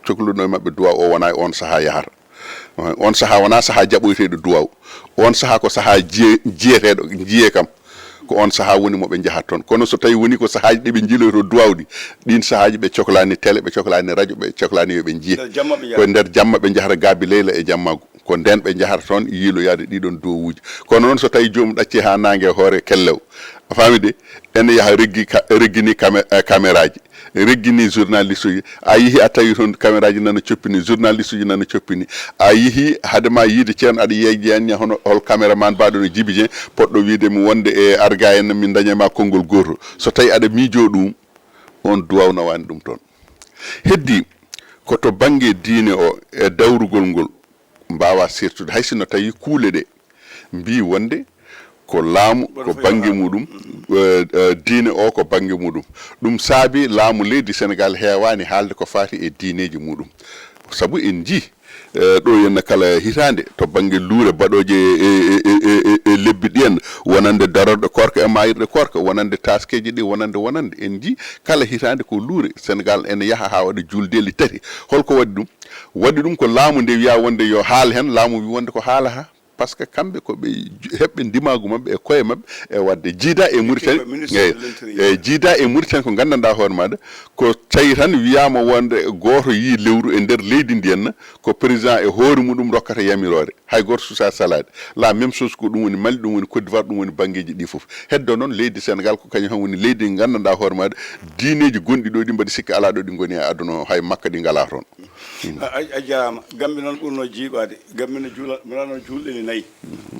Cokluɗo e maɓɓe duwaaw o wonaa e oon sahaa yahata. On sahaa wonaa sahaa jaɓoyteeɗo duwaaw. Oon sahaa ko sahaa jiye-, jiyeteeɗo, jiyee kam. Ko oon sahaa woni mo ɓe njahata toon. Kono so tawii wonii ko sahaaji ɗi ɓe njiiloytoo duwaaw ɗi, ɗiin sahaaji ɓe coklaani tele, ɓe coklaani rajo, ɓe coklaani yo ɓe njiye. Ko e nder jamma ɓe njahata gaabi leyla e jammaagu. Ko ndeen ɓe njahata toon yiiloyaade ɗiiɗoon duwawuuji. Kono noon so tawii joomum ɗaccii haa naange e hoore kellew, a faami de, ene yaha reggi ka-, reggini kame-, eh, kameraaji. Reggini journaliste uji. A yehi a tawi toon caméra ji nana coppini, journaliste uji nana coppini. A yehi hade ma yiide ceerno aɗa yeeƴi anniya hono hol caméraman baɗo no Djiby Dieng, poɗɗo wiide mi wonde e arga en min daña ma konngol gootol. So tawi aɗa miijo ɗum, on duwaw nawani ɗum toon. Heddi ko to bannge diine o e dawrugol ngol mbaawa sertude, hay sinno tawi kuule ɗe mbii wonde ko laamu ko bannge muɗum, eh, eh, diine o ko bannge muɗum. Ɗum saabi laamu leydi Senegaal heewaani haalde ko faati e diineeji muɗum. Sabu en njii, eh, ɗo henna kala hitaande to bannge luure baɗooje e, e, e, e, e lebbi ɗi henna, wonande darorɗe koorka e maayirɗe koorka, wonande taaskeeji ɗi, wonande, wonande. En njii kala hitaande ko luure Senegaal ene yaha haa waɗa juuldeeli tati. Holko waɗi ɗum? Waɗi ɗum ko laamu nde wiyaa wonde yo haal heen, laamu wii wonde ko haalataa. Par ce que kamɓe ko ɓe ju-, heɓɓe ndimaagu maɓɓe e koye maɓɓe e waɗde. Jiida e Mauritanie, e, e jiida e Mauritanie ko nganndanɗaa hoore maaɗa, ko tawi tan wiyaama wonde gooto yii lewru e nder leydi ndi henna, ko président e hoore muɗum rokkata yamiroore. Hay gooto suusaa salaade. La même chose ko ɗum woni Mali, ɗum woni Côte d'Ivoire, ɗum woni banngeeji ɗi fof. Heddo noon leydi Senegaal ko kañum tan woni leydi ndi nganndanɗaa hoore maaɗa, diineeji gonɗi ɗo ɗi mbaɗi sikka alaa ɗo ɗi ngoni e aduna o, hay Makka ɗi ngalaa toon. A, a, a jaaraama. Gambi noon ɓurnoo jiiɓaade. Gambi no juula, mbaɗano juulɗe ni nayi.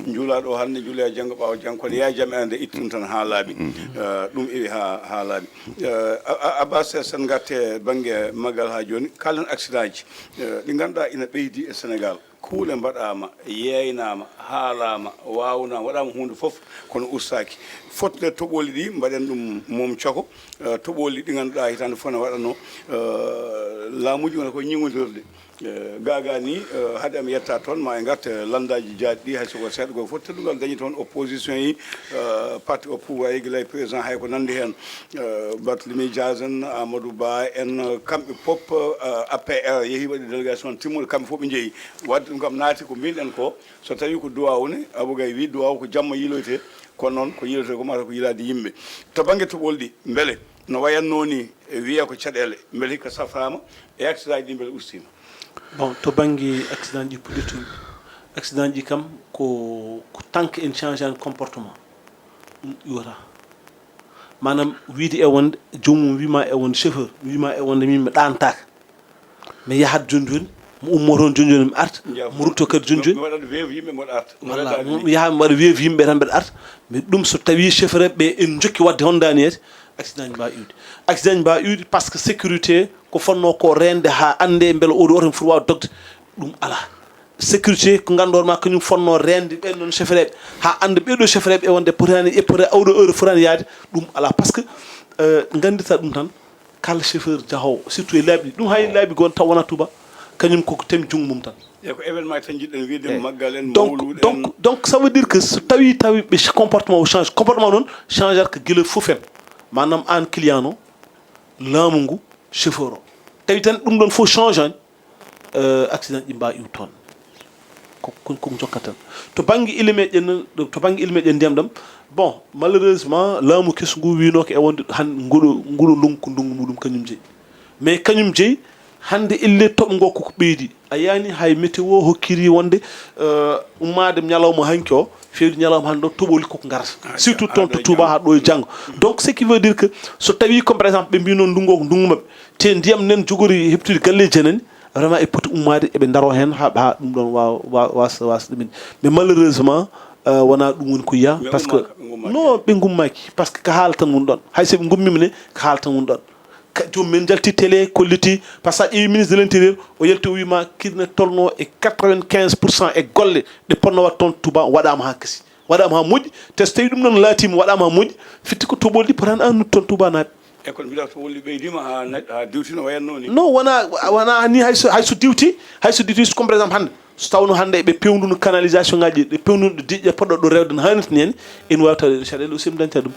Njuulaa ɗo hannde, njuulaa janngo, ɓaawo janngo, kono yaa jam ene nde ittu ɗum tan haa laaɓi. Eh, ɗum iwi haa, haa laaɓi. Eh, a, a, Abbas, sen ngarte bannge maggal haa jooni. Kaalen accident ji, eh, ɗi ngannduɗaa ina ɓeydi e Senegaal. Kuule mbaɗaama, yeeynaama, haalaama, waawnaama, waɗaama huunde fof, kono ustaaki. Fotde toɓooli ɗi, mbaɗen ɗum mom cako. Eh, toɓooli ɗi ngannduɗaa hitaande fof ne waɗatnoo, eh, laamuuji wona ko ñiŋodirde. Eh, gaagaa ni, eh, hade am yetta toon, ma e ngarte lanndaaji jaati ɗi, hay so ko seeɗa, ko fof teddungal dañi toon opposition yi, eh, parti au pouvoir yi, gila e président hay ko nanndi heen. Eh, Barthélémy Dias en, Amadou Ba en, kamɓe fof, eh, A P R yehi waɗi délégation timmuɗo, kamɓe fof ɓe njehi. Waɗde ɗum kam naati ko mbiɗen ko, so tawii ko duwaaw ne, Abou Gaye wii duwaaw ko jamma yiiloytee, kono noon ko yiiloytee ko mata ko yiilaade yimɓe. To bannge toɓooli ɗi, mbele no wayatnoo ni, e wiyee ko caɗeele, mbele hikka safraama, e accident ji ɗi mbele ustiima? Bon, to bannge accident ji puɗɗitooɗi, accident ji kam ko, ko tant que en changeani comportement, ɗum iwata. Maanaam wiide e wonde joomum wiima e wonde chauffeur, wiima e wonde min mi ɗaantaaka. Mi yahat jooni jooni, mi ummoto on jooni jooni, mi arta, mi rutto kadi jooni jooni. Mi waɗat weew yimɓe mboɗo arta. Walla mi yaha mi waɗa weew yimɓe tan mbeɗa arta. Mais ɗum so tawii chauffeur ɓe en njokki waɗde hondaani yeete, accident ji mbawi iwde. Accident ji mbawi iwde parce que sécurité ko fonnoo ko reende haa annde mbele oɗo oto mi foti waawde dogde. Ɗum alaa. Sécurité ko nganndoor ma kañum fonnoo reende ɓen noon chauffeur ɓe haa annda ɓeɗo chauffeur ɓe wonde potani e pota oɗo heure fotani yaade. Ɗum alaa parce que ngandita ɗum tan. Kala chauffeur jahoowo, surtout e laabi ɗi, ɗum hay laabi goo taw wonaa Touba, kañum koko temi junngo mum tan. E ko événement tan njiɗɗen wiide, maggal en, donc mawluud en. Donc donc ça veut dire que so tawi tawi ɓe comportement o change, comportement noon change ata ko gila fof en. Maanaam aan client o, laamu ngu, chauffeur o, tawi tan ɗum ɗon fof change ani. Accident ji mbawi iw toon. Ko ko jokkat tan to bangge ilimeeje ɗen. To bangge ilimeeje ɗen ndiyam ɗam, bon, malheureusement laamu kesu ngu wino ko e wonde han nguɗo nguɗo ndungu ko ndungu muɗum kañum jeyi. Mais kañum jeyi hannde ille toɓo ngo koko ɓeydi. A yiyani hay météo hokkiri wonde ummaade ñalawma hanki o fewde ñalawma hannde o toɓoli koko ngarata, surtout toon to Touba haa ɗo e janngo. Donc ce qui veut dire que so tawi comme par exemple ɓe mbino ndungu o ko ndungu maɓɓe, te ndiyam nen jogori heɓtude galleji janani, vraiment e poti ummaade eɓe ndaro heen haa haa ɗum ɗon waawa waawa waasa waasa ɗumen. Mais malheureusement wonaa ɗum woni ko yiya. Parce que non, ɓe ngummaaki parce que ko haala tan woni ɗon. Hay so ɓe ngummima ne, ko haala tan woni ɗon. Joomum en njalti télé kolliti, par ce que a ƴeewi ministre de l'intérieur, o yalti o wiima kine tolno e quatre-vingt-quinze pour cent e golle ɗe ponno waɗ toon Touba waɗaama haa kasi, waɗaama haa moƴƴi. Te so tawi ɗum noon laatiima waɗaama haa moƴƴi, fitti ko toɓoli ɗi potani annude toon Touba naaɓe. E kono mbiɗa toɓoli ɓeydima ha na- ha diwti no wayanno ni. Non, wona wona ni, hay so hay so diwti, hay so diwti comme par exemple hannde, so tawno hannde ɓe pewnduno canalisation ngaji ɗi, ɓe pewnduno ɗo diƴƴe poɗɗo ɗo rewde no hannirta ni, en wawi tawde ɗo caɗele aussi mi dañta ɗum.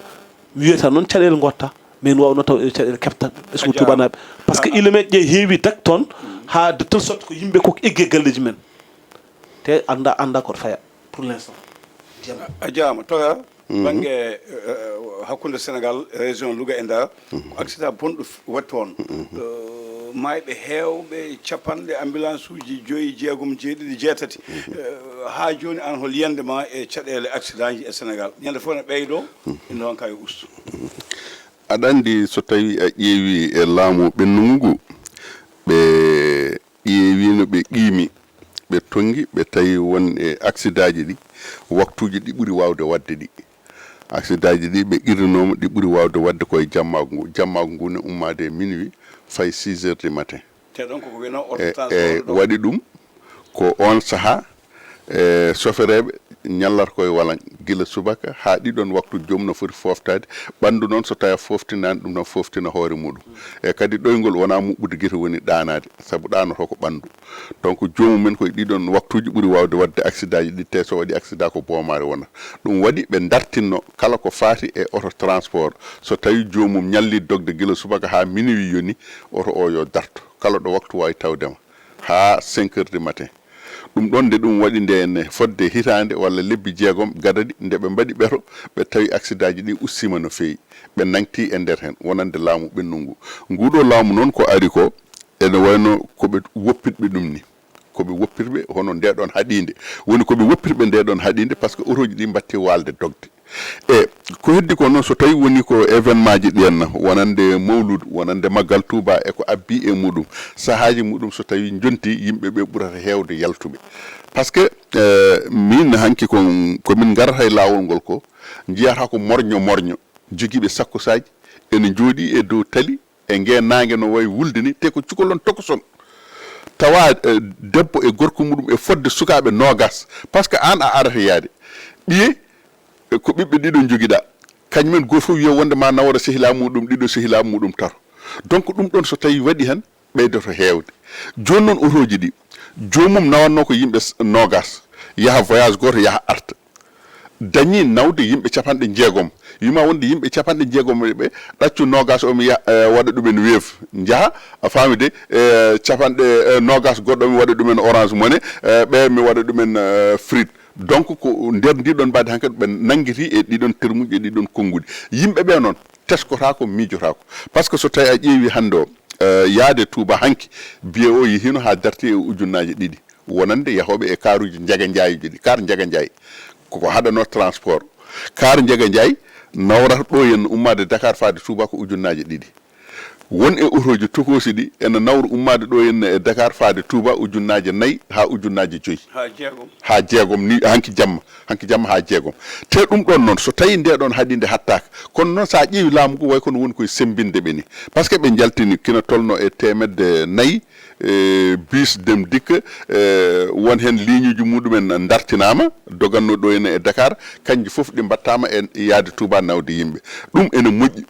Mi wiyata noon caɗele gotta, mais en wawno taw ɗe caɗele kepta ɓesngu tubanaɓe. Parce que ilemeji ɗi heewi dak toon, ha de telle sorte ko yimɓe koko eggi e galleji men. Te anda anda koto faya pour l'instant. A jaama toga bangge hakkunde Sénégal, région Louga e Ndar, ko accident bonɗo waɗi toon. Mayɓe heewɓe, capanɗe, ambulance uji joyi, jeegom, jeeɗiɗi, jeetati. Ha joni an hol yiyande ma e caɗele accident ji e Sénégal? Ñande fof ne ɓeydo, ino on kayo ustu. Aɗa anndi so tawi a ƴeewi e laamu ɓennugu ngu, ɓe ƴeewino, ɓe qiimi, ɓe tonngi, ɓe tawi won e accident ji ɗi, waktuuji ɗi ɓuri waawde waɗde ɗi. Accident ji ɗi ɓe qirrinooma ɗi ɓuri waawde waɗde ko e jammaagu ngu. Jammaagu ngu ne ummaade e minuit fayi six heures du matin. Te ɗon koko wiyetnoo e, ordonnance e, oɗo ɗo. Waɗi ɗum ko oon sahaa, e, sofereeɓe ñallata koye walañ gila subaka haa ɗiɗon waktu joom no foti fooftaade. Ɓanndu noon so tawii a fooftinaani ɗum tan fooftina hoore muɗum. E kadi ɗoyngol wonaa muɓɓude gite woni ɗaanaade, sabu ɗaanotoo ko ɓanndu. Donc joomum en koye ɗiɗon waktuuji ɓuri waawde waɗde accident ji ɗi, te so waɗi accident ko boomaare wonata. Ɗum waɗi ɓe dartinno kala ko faati e auto transport. So tawii joomum ñalli dogde gila subaka haa minuit yoni, auto o yo darto. Kala ɗo waktu waawi tawde ma haa cinq heures du matin. Ɗum ɗon nde ɗum waɗi nde ne fodde hitaande walla lebbi jeegom gadadi nde ɓe mbaɗi ɓeto, ɓe tawi accident ji ɗi ustiima no feewi. Ɓe nangti e nder heen wonande laamu ɓennugu ngu. Nguɗo laamu noon ko ari ko ene wayno ko ɓe woppitɓe ɗum ni. Ko ɓe woppirɓe hono nde ɗon haɗiinde. Woni ko ɓe woppirɓe nde ɗon haɗiinde parce que auto ji ɗi mbatti waalde dogde. E ko heddi ko noon, so tawi woni ko événement ji ɗi henna, wonande mawludu, wonande maggal Touba e ko abbi e muɗum, sahaaji muɗum so tawi jonti, yimɓe ɓe ɓurata heewde yaltuɓe. Parce que, eh, min hanki ko, ko min ngarata e laawol ngol ko, njiyata ko morño morño, jogiiɓe sakkusaaji, ene njooɗi e dow tali, e ngee naange no wayi wulde ni, te ko cukalon tokoson. Tawa, eh, debbo e gorko muɗum e fodde sukaaɓe noogas. Parce que aan a arata yaade. Ɓiye, eh, ko ɓiɓɓe ɗiɗo njogiɗaa. Kañumen gooto fof wiya wonde ma nawora sehilaa muɗum ɗiɗo, sehilaa muɗum tato. Donc ɗum ɗon so tawi waɗi heen, ɓeydoto heewde. Jooni noon otooji ɗi, joomum nawatnoo ko yimɓe s-, noogas. Yaha voyage gooto, yaha arta. Dañi nawde yimɓe capanɗe jeegom. Wima wonde yimɓe capanɗe jeegom ɓe, ɗaccu noogas o mi ya-, eh, waɗa ɗumen weef. Njaha, a faami de, eh, capanɗe, eh, noogas goɗɗo mi waɗa ɗumen Orange Money, eh, ɓe mi waɗa ɗumen, eh, Free. Donc ko nder ndiɗon mbaadi hankadi ɓe nanngiti e ɗiɗon termuji e ɗiɗon konnguɗi. Yimɓe ɓe noon teskotaako, miijotaako. Parce que so tawi a ƴeewi hannde o, eh, yaade Touba hanki, billet o yehiino haa darti e ujunnaaje ɗiɗi. Wonande yahooɓe e kaaruuji Njaga Njaayuji ɗi, kaar Njaga Njaay. Koko haɗanoo transport. Kaar Njaga Njaay nawrata ɗo henna ummaade Dakar faade Touba ko ujunnaaje ɗiɗi. Won e otooji tokoosi ɗi ene nawra ummaade ɗo henna e Dakar faade Touba ujunnaaje nayi haa ujunnaaje joyi. Haa jeegom. Haa jeegom ni hanki jamma, hanki jamma haa jeegom. Te ɗum ɗoon noon, so tawii ndee ɗoon haɗiinde hattaaka, kono noon so a ƴeewi laamu ngu, way kono woni koye semmbinde ɓe ni. Par ce que ɓe njaltini kina tolno e teemedde nayi, e bus Dem Dikk, e won heen liiñuuji muɗumen dartinaama, dogannoo ɗo henna e Dakar, kanji fof ɗi mbaɗtaama e yaade Touba nawde yimɓe. Ɗum ene moƴƴi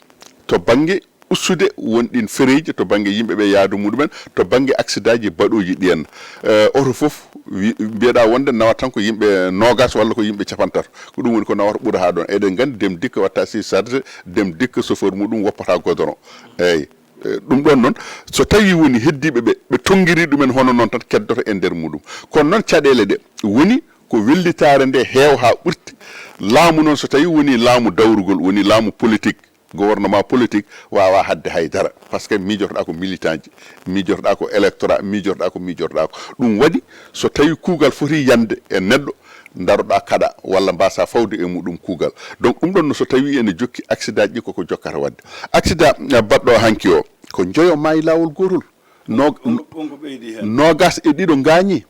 to bannge ustude won ɗin fereeji to bannge yimɓe ɓe yaadu muɗumen, to bannge aksidaaji baɗooji ɗi henna. Eh, oto fof wi-, mbiyeɗaa wonde nawata tan ko yimɓe noogas walla ko yimɓe capanɗe tato. Ko ɗum woni ko nawata ɓura haa ɗoon. Eɗen nganndi Dem Dikk watta si charge, Dem Dikk chauffeur muɗum woppata godoron. Eeyi. Eh, ɗum ɗoon noon, so tawii woni heddiiɓe ɓe, ɓe tonngiri ɗumen hono noon tan keddoto e nder muɗum. Kono noon caɗeele ɗe woni ko wellitaare nde heewa haa ɓurti. Laamu noon so tawii woni laamu dawrugol, woni laamu politique, gouvernement politique waawaa haɗde hay dara. Par ce que miijotoɗaa ko militant ji, miijotoɗaa ko électorat, miijotoɗaa ko, miijotoɗaa ko. Ɗum waɗi so tawii kuugal foti yande e neɗɗo, ndaroɗaa kaɗa walla mbaasaa fawde e muɗum kuugal. Donc ɗum ɗoon no so tawii ene jokki accident ji koko jokkata waɗde. Accident, eh, baɗɗo hanki o, ko njoyo maayi laawol gootol. No-, wonko, wonko ɓeydi heen. Noogas e ɗiɗo ngaañi.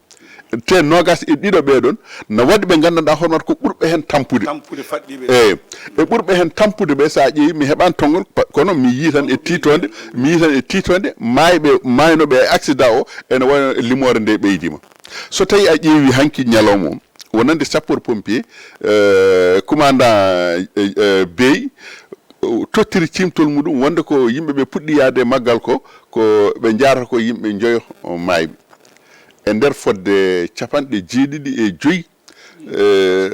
Te noogas e ɗiɗo ɓee ɗoon, na waɗi ɓe nganndanɗaa hono waɗa ko ɓurɓe heen tampude. Tampude faɗɗiiɓe. Eeyi. E ɓurɓe heen tampude ɓe, so a ƴeewi, mi heɓaani tonngol, pa-, kono mi yii tan e tiitoonde, mi yii tan e tiitoonde, maayɓe, maaynooɓe e accident o, ene wayi no limoore nde ɓeydiima. So tawii a ƴeewi hanki ñalawma o, wonande sapeur pompier, eh, commandant, eh, eh, Bey, o tottiri ciimtol muɗum wonde ko yimɓe ɓe puɗɗi yahde e maggal ko, ko ɓe njaarata ko yimɓe njoyo maayɓe. E nder fodde capanɗe jeeɗiɗi e joyi, eh,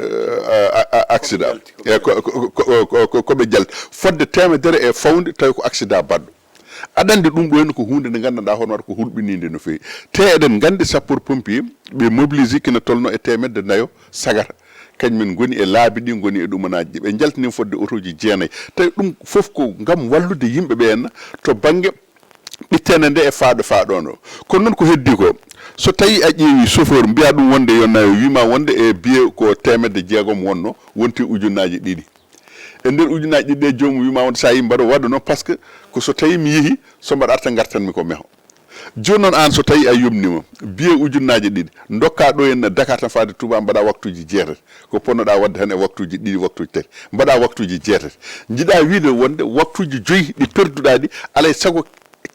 a, a, a, accident. Ko ɓe jalti, ko ɓe jalti. E, ko, ko, ko, ko, ko, ko ɓe jalti. Fodde teemedere e fawde tawi ko accident baɗɗo. Aɗa anndi ɗum ɗo henna ko huunde nde nganndanɗaa hono waɗa ko hulɓiniinde no feewi. Te eɗen nganndi sapeur pompier, ɓe mobilisé kina tolno e teemedde nayo sagata. Kañum en ngoni e laabi ɗi, ngoni e ɗumanaaji ɗi. Ɓe njaltini fodde otooji jeenayi. Tawi ɗum fof ko ngam wallude yimɓe ɓe henna to bannge ɓittene nde e faaɗo faaɗono. Kono noon ko heddi ko, so tawii a ƴeewi chauffeur mbiya ɗum wonde yo nayo, wiima wonde e billet ko teemedde jeegom wonno, wonti ujunnaaji ɗiɗi. E nder ujunnaaji ɗiɗi ɗe, joomum wiima wonde so a yii mbaɗo waɗa noon, par ce que ko so tawii mi yehi, so mbaɗa arta ngartanmi ko meho. Jooni noon aan so tawii a yomniima billet ujunnaaji ɗiɗi, ndokkaa ɗo henna Dakar tan faade Touba mbaɗa waktuuji jeetati, ko ponnoɗaa waɗde tan e waktuuji ɗiɗi, waktuuji tati, mbaɗa waktuuji jeetati. Njiɗaa wiide wonde waktuuji joyi ɗi perduɗaa ɗi, alay sago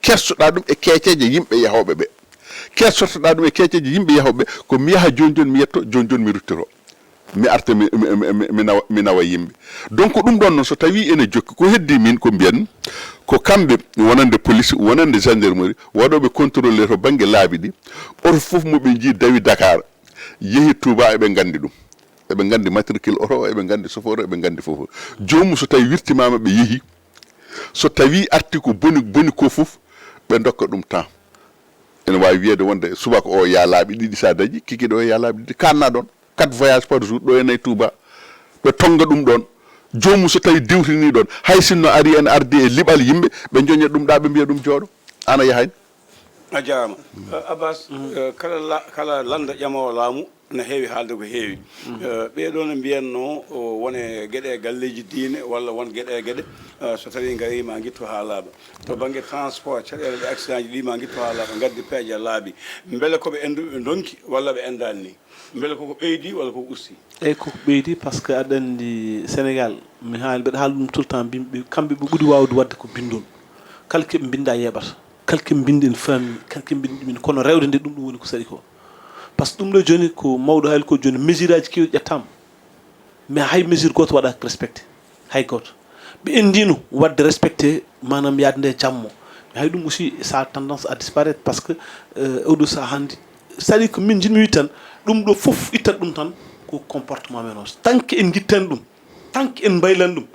kersoɗaa ɗum e keeceeje yimɓe yahooɓe ɓe. Kersortoɗaa ɗum e keeceeje yimɓe yahooɓe ɓe, ko mi yaha jooni jooni mi yetto, jooni jooni mi ruttoro. Mi arta mi, mi, mi, mi, mi nawa, mi nawa yimɓe. Donc ɗum ɗoon noon so tawii ene jokki, ko heddi min ko mbiyan, ko kamɓe wonande police, wonande gendarmerie, waɗooɓe contrôle to bannge laabi ɗi, oto fof mo ɓe njii dawi Dakar, yehi Touba, eɓe nganndi ɗum. Eɓe nganndi matricule oto o, eɓe nganndi chauffeur o, eɓe nganndi fof. Joomum so tawii wirtimaama ɓe yehi, so tawii arti ko boni, boni ko fof, ɓe ndokka ɗum temps. Ene waawi wiyeede wonde subaka o yaa laabi ɗiɗi, so a dañi kikiiɗe o yaa laabi ɗiɗi, kaanna ɗoon. Quatre voyages par jour, ɗo e nayi Touba. Ɓe tonnga ɗum ɗoon. Joomum so tawii diwtinii ɗoon, hay sinno ari en ardi e liɓal yimɓe, ɓe njoña ɗum ɗa, ɓe mbiya ɗum jooɗo. Aan a yahay. A jaaraama. Eh, Abbas, eh, kala la-, kala lannda ƴamoowo laamu na heewi haalde ko heewi. Eh, ɓee ɗoo no mbiyatnoo, o, won e geɗe e galleeji diine walla won geɗe e geɗe, eh, so tawii ngarii ma ngittu haa laaɓa. To bannge transport, caɗeele ɗe accident ji ɗi ma ngittu haa laaɓa, ngaddi peeje laabi. Mbele ko ɓe enndu-, ɓe ndonki walla ɓe enndaani ni? Mbele koko ɓeydi walla koko usti? Eyi, koko ɓeydi, par ce que aɗa anndi Sénégal, mi haali, mbeɗa haala ɗum tout le temps, mbimi ɓe, kamɓe ɓe ɓuri waawde waɗde ko binndol. Kala keɓe mbinnda yeeɓata, kala keɓe mbinndi ene faami, kala keɓe mbinndi ɗumen, kono rewde nde ɗum, ɗum woni ko saɗi ko. Par ce que ɗum ɗo jooni ko mawɗo haali ko jooni, mesure aji keewɗi ƴettaama. Mais hay mesure gooto waɗaaka respecté, hay gooto. Ɓe enndino waɗde respecté, maanaam yaade nde jammo. Mais hay ɗum aussi, ça a tendance à disparaître, par ce que, euh, oɗo sahaa hannde, c'est-à-dire que min njiɗmi wiide tan, ɗum ɗo fof ittat ɗum tan ko comportement men o. Tant que en njiɗtan ɗum, tant que en mbaylan ɗum,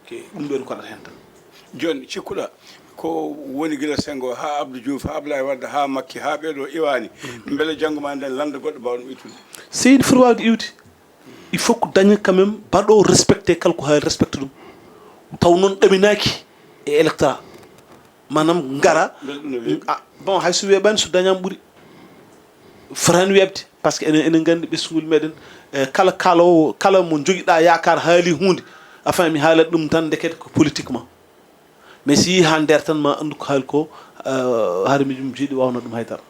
ke ɗum ɗo en koɗat heen tan. Jooni, cikkuɗaa ko woni gila Senghor haa Abdou Diouf, haa Abdoulaye Wade, haa Macky, haa ɓee ɗo iwaani, mbele janngo ma nden lannda goɗɗo mbaawɗo ɗum ittude? Seydi foti waawde iwde. Il faut que daña quand même baɗo respecté kala ko haali respecté ɗum. Taw noon ɗaminaaki e électorat. Maanaam ngara, mbele ɗum no weeɓi? Ah, bon, hay so weeɓaani, so dañaama ɓuri. Fotaani weeɓde, par ce que enen, enen nganndi ɓesngol meɗen, eh, kala kaaloowo, kala mo njogiɗaa yaakaar haali huunde, a faami haalat ɗum tan ndekete ko politiquement. Mais si yii haa nder tan, ma anndu ko haali ko, eh, haade miijo mum jeeɗi waawna ɗum hay dara.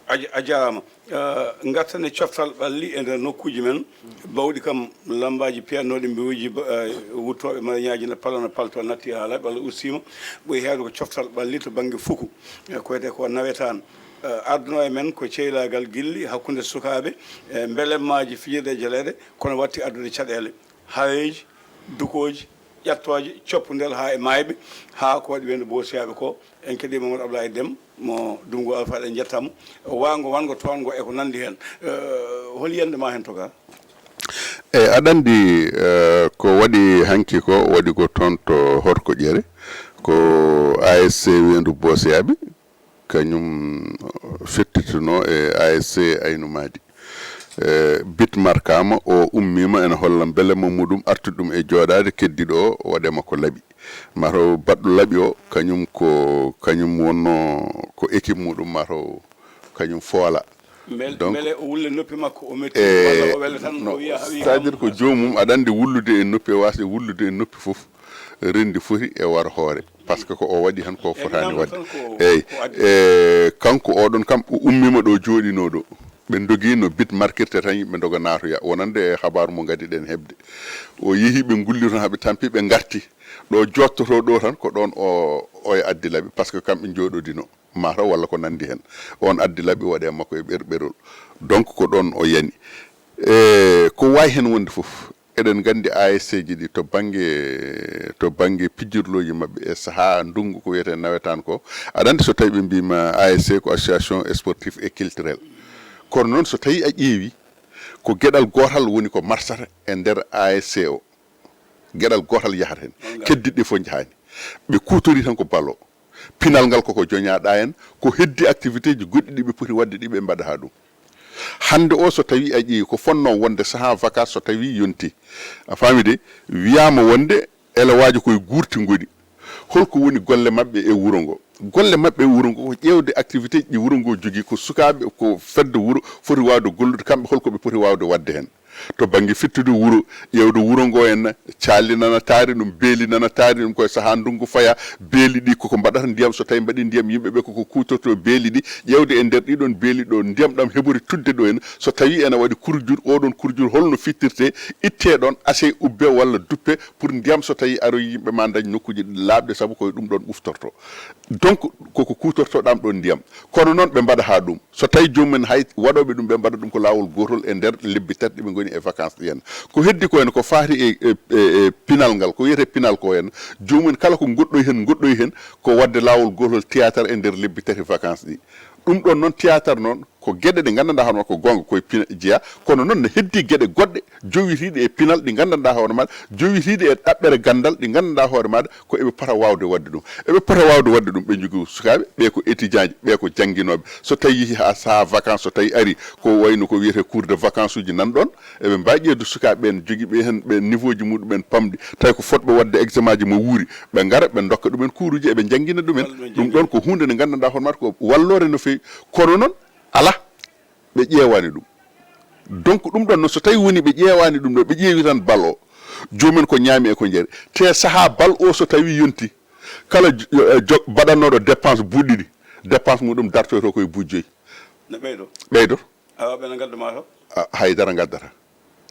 A ja- a jaaraama. Eh, ngarten e coftal ɓalli e nder nokkuuji men. Bawɗi kam, lammbaaji piyatnooɗi mbiwuuji ba- eh, wuttooɓe marañaaji na palo na palto natti haa laaɓi walla ustiima. Ɓuri heewde ko coftal ɓalli to bannge fuku. Eh, ko wiyetee ko nawetaan. Eh, ardunoo e men ko ceylaagal gilli hakkunde sukaaɓe, eh, mbelemmaaji fijirde e jaleeɗe, kono watti addude caɗeele, haweeji, dukooji, ƴattooje, coppundel haa e maayɓe, haa ko waɗi weendu boosiyaaɓe ko. En keɗii Mamadou Ablaye Dem mo Dunngu Alfa, eɗen njetta mo. Waango wanngo toon ngo e ko nanndi heen. Eh, hol yiyannde ma heen, Toga? Eyi, aɗa anndi, eh, ko waɗi hanki ko, waɗi ko toon to Horkoƴere, ko A S C Weendu Boosiyaaɓe, kañum fettitunoo e A S C Aynu Maadi. Eh, bit markaama, o ummiima, ene holla mbelemma muɗum, artude ɗum e jooɗaade, keddiiɗo o waɗeema ko laɓi. Mataw baɗɗo laɓi o, kañum ko, kañum wonnoo ko équipe muɗum, mataw kañum foola. Mbele Donc, mbele o wulle noppi makko, o metti e walla o wela tan, o no, wiya hawi c'est à dire kam. Ko joomum, aɗa anndi, wullude e noppi, e waasde wullude e noppi fof, renndi foti e war hoore, par ce que ko o waɗi tan ko fotaani Évidemment waɗde. Tan ko Eyi. ko addi. E kanko oɗon kam, o ummiima ɗo jooɗinoo ɗo, ɓe ndogii no bit markirte tan, yimɓe ndoga naatoya, wonande e habaaru mo ngadi ɗen heɓde. O yehi, ɓe ngulli toon haa ɓe tampi, ɓe ngarti ɗo jooɗtotoo ɗo tan, ko ɗoon o oya addi laɓi, par ce que kamɓe njooɗodinoo, mataw walla ko nanndi heen. On addi laɓi, waɗi e makko e ɓerɓerol. Donc ko ɗoon o yani. E ko waawi heen wonde fof, eɗen nganndi A S C ji ɗi to bannge, to bannge pijirlooji maɓɓe e sahaa ndunngu ko wiyetee nawetaan ko, aɗa anndi, so tawii ɓe mbiima A S C ko association sportive et culturelle, kono noon so tawii a ƴeewi, ko geɗal gootal woni ko marsata e nder A S C o, geɗal gootal yahata heen, keddiiɗe ɗe fof njahaani. Ɓe kuutorii tan ko bal o. Pinal ngal koko joñaaɗaa en, ko heddii activité ji goɗɗi ɗi ɓe poti waɗde ɗi ɓe mbaɗataa ɗum. Hannde o, so tawii a ƴeewi ko fotnoo wonde sahaa vacances, so tawii yontii, a faami de, wiyaama wonde elewaaji koye guurti ngoni. Holko woni golle maɓɓe e wuro ngo? Golle maɓɓe e wuro ngo ko ƴeewde activité ji ɗi wuro ngo jogii, ko sukaaɓe, ko fedde wuro foti waawde gollude, kamɓe holko ɓe poti waawde waɗde heen. To bannge fittude wuro, ƴeewde wuro ngo en, caali nana taari ɗum, beeli nana taari ɗum, koye sahaa ndunngu faya, beeli ɗi koko mbaɗata ndiyam, so tawii mbaɗii ndiyam, yimɓe ɓe koko kuutortoo beeli ɗi, ƴeewde e nder ɗiɗon beeli ɗo ndiyam ɗam heɓori tudde ɗo en, so tawii ene waɗi kurjur, oɗon kurjur holno fittirtee, ittee ɗoon, asee ubbee walla duppee, pour ndiyam so tawii aroyi yimɓe ma ndañ nokkuuji laaɓɗe, sabu koye ɗum ɗoon ɓuftortoo. Donc koko kuutortoo ɗam ɗoon ndiyam. Kono noon ɓe mbaɗataa ɗum. So tawii joomum en hay waɗooɓe ɗum, ɓe mbaɗa ɗum ko laawol gootol e nder lebbi tati ɗi ɓe ngoni e vacances ɗi en. Ko heddii ko en ko faati e, e, e, e pinal ngal, ko wiyetee pinal ko en, joomum en kala ko ngoɗɗoyi heen, ngoɗɗoyi heen, ko waɗde laawol gootol théâtre e nder lebbi tati vacances ɗi. Ɗum ɗoon noon, théâtre noon, ko geɗe ɗe nganndanɗaa hono ko goonga koye pinal jeyaa, kono noon ne heddii geɗe goɗɗe jowitiiɗe e pinal ɗi nganndanɗaa hoore maaɗa, jowitiiɗe e ɗaɓɓere ganndal ɗi nganndanɗaa hoore maaɗa ko eɓe pota waawde waɗde ɗum. Eɓe pota waawde waɗde ɗum, ɓe njogii sukaaɓe, ɓe ko étudiant ji, ɓe ko jannginooɓe. So tawii yehii haa sahaa vacances, so tawii arii, ko wayi no ko wiyetee cours de vacances uji nan ɗoon, eɓe mbaawi ƴeewde sukaaɓe ɓeen, jogiiɓe heen ɓe niveau ji muɗum en pamɗi, tawi ko fotɓe waɗde examen ji mo wuuri, ɓe ngara, ɓe ndokka ɗum en cours uji, eɓe njanngina ɗum en. Ɗum ɗoon ko huunde nde nganndanɗaa hoore maaɗa ko walloore no feewi. Kono noon, alaa, ɓe ƴeewaani ɗum. Donc ɗum ɗoon noon, so tawii woni ɓe ƴeewaani ɗum ɗo, ɓe ƴeewi tan bal o, joomum en ko ñaami e ko njari. Te sahaa bal o so tawii yontii, kala jo- eh, jo- baɗannooɗo dépense buuɗi ɗiɗi, dépense muɗum dartoytoo koye buuɗi joyi. No ɓeydo. Ɓeydo. Awa ɓe no ngadda ma to. A- haydara ngaddata.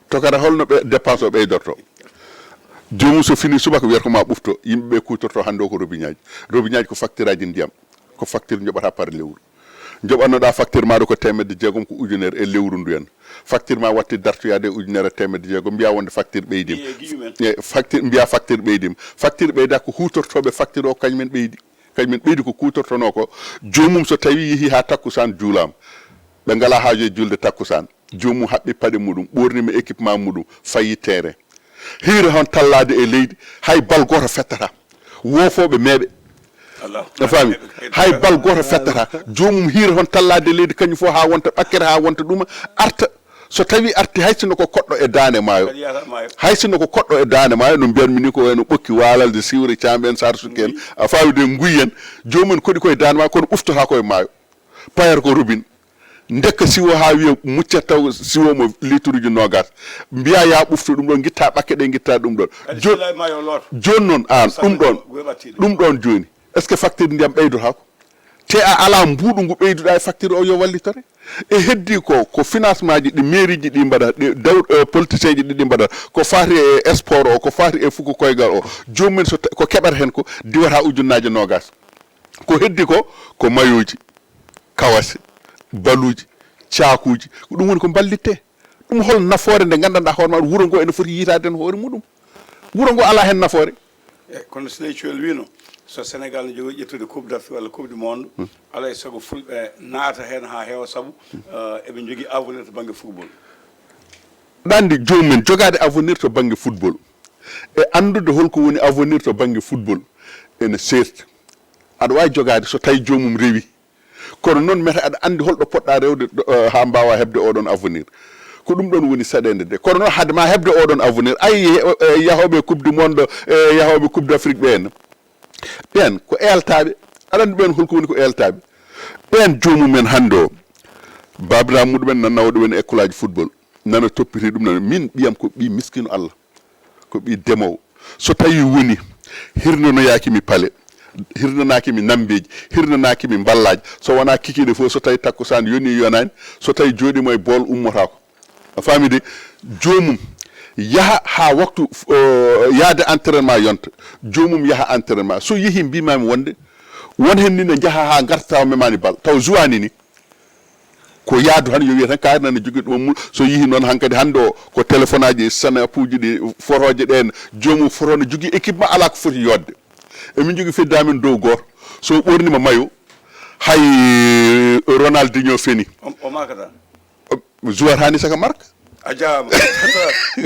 To kadi holno ɓe dépense o ɓeydorto? Joomum so finii subaka wiyata ko ma ɓufto, yimɓe ɓe kuutorto hannde o ko robiñaaji. Robiñaaji ko facture aji ndiyam, ko facture njoɓata par lewru. Njoɓannoɗaa facture maaɗo ko teemedde jeegom, ko ujunere e lewru ndu en. Facture ma watti dartoyaade e ujunere e teemedde jeegom, mbiya wonde facture ɓeydiima. E guiƴu men. E facture, mbiya facture ɓeydiima. Facture ɓeyda ko huutortooɓe facture o kañumen ɓeydi. Kañumen ɓeydi ko kuutortonoo ko. Joomum so tawii yehii haa takkusaan juulaama, ɓe ngalaa haaju e julde takkusaan. Joomum haɓɓi paɗe muɗum, ɓoornima équipement muɗum, fayi terrain. Hiira hon tallaade e leydi, hay bal gooto fettata. Woofooɓe meeɓe. Allah. A faami? Hay bal gooto fettata. Joomum hiira hon tallaade e leydi, kañum fof haa wonta ɓakkere, haa wonta ɗuma, arta. So tawii arti, hay sinno ko koɗɗo e daande maayo. Kadi yahata maayo. Hay sinno ko koɗɗo e daande maayo, no mbiyatmi ni, ko wayno ɓokki waalal de siwre caamɓe en, sar sukke en. A faami de, nguy en. Joomum en koɗi koye daande maayo, kono ɓuftotaa koye maayo. Payata ko robine. Ndekka siwo haa wiya mucca taw siwo mo liituruji noogas. Mbiya ya ɓuftu ɗum ɗon, ngitta ɓakke ɗe, ngitta ɗum ɗon. Jooni noon aan ɗum ɗon, ɗum ɗon jooni, est ce que facture ndiyam ɓeydotaako? Te a alaa mbuuɗu ngu ɓeyduɗaa e facture o yo wallitore. E heddi ko, ko financement ji ɗi mairie ji ɗi mbaɗata, ɗi daw, eh, politicien ji ɗi ɗi mbaɗata, ko faati e sport o, ko faati e fuku koygal o, joomum en so ta-, ko keɓata heen ko diwata ujunnaaje noogas. Ko heddi ko, ko mayoji, kawase, baluji, caakuji, ko ɗum woni ko mballitte. Ɗum hol nafoore nde nganndanɗaa hoore ma wuro ngo ene foti yiytaade heen hoore muɗum? Wuro ngo alaa heen nafoore. E kono Siney Cuel wiino, so Sénégal ne jogii ƴettude Coupe d'Afrique walla Coupe du Monde, alaa e sago Fulɓe naata heen haa heewa, sabu, eh, eɓe njogii avenir to bannge football. Aɗa anndi joomum en jogaade avenir to bannge football e anndude holko woni avenir to bannge football ene seerti. Aɗa waawi jogaade so tawi joomum rewi. Kono noon mete aɗa anndi holɗo poɗɗa rewde ɗo, eh, haa mbaawa heɓde oɗon avenir. Ko ɗum ɗon woni saɗeende nde. Kono noon hade ma heɓde oɗon avenir, ay, eh, eh, yahooɓe Coupe du Monde, eh, yahooɓe Coupe d'Afrique ɓeen. Ɓeen ko eeltaaɓe. Aɗa anndi ɓeen holko woni ko eeltaaɓe? Ɓeen joomum en hannde o, baabiraaɓe muɗum en nana nawa ɗum en école aji football. Nana toppiti ɗum, nana, min ɓiyam ko ɓii miskino Allah. Ko ɓii demoowo. So tawi woni hirnanoyaaki mi pale, hirnanaaki mi nambeeji, hirnanaaki mi mballaaji, so wonaa kikiiɗe fof, so tawi takkusaan yoni yonaani, so tawi jooɗiima e bool ummotaako. A faami de? Joomum yaha haa waktu, eh, yahde entraînement yonta, joomum yaha entraînement. So yehi mbiimaami wonde won heen ni ne njaha haa ngarta tawa memaani bal, taw juwaani ni. Ko yaadu tan, yo wiya tan kaari nana jogii ɗum mul. So yihi noon hankadi hannde o ko téléphone aji, snap uji ɗi, fotooje ɗeen, joomum foto ne jogii équipement, alaa ko foti yodde. Emin jogii fedde amen dow gooto, so ɓornima mayo, hay Ronaldinho feni. O, o makata. Joueur hani saka marque. A jaaraama.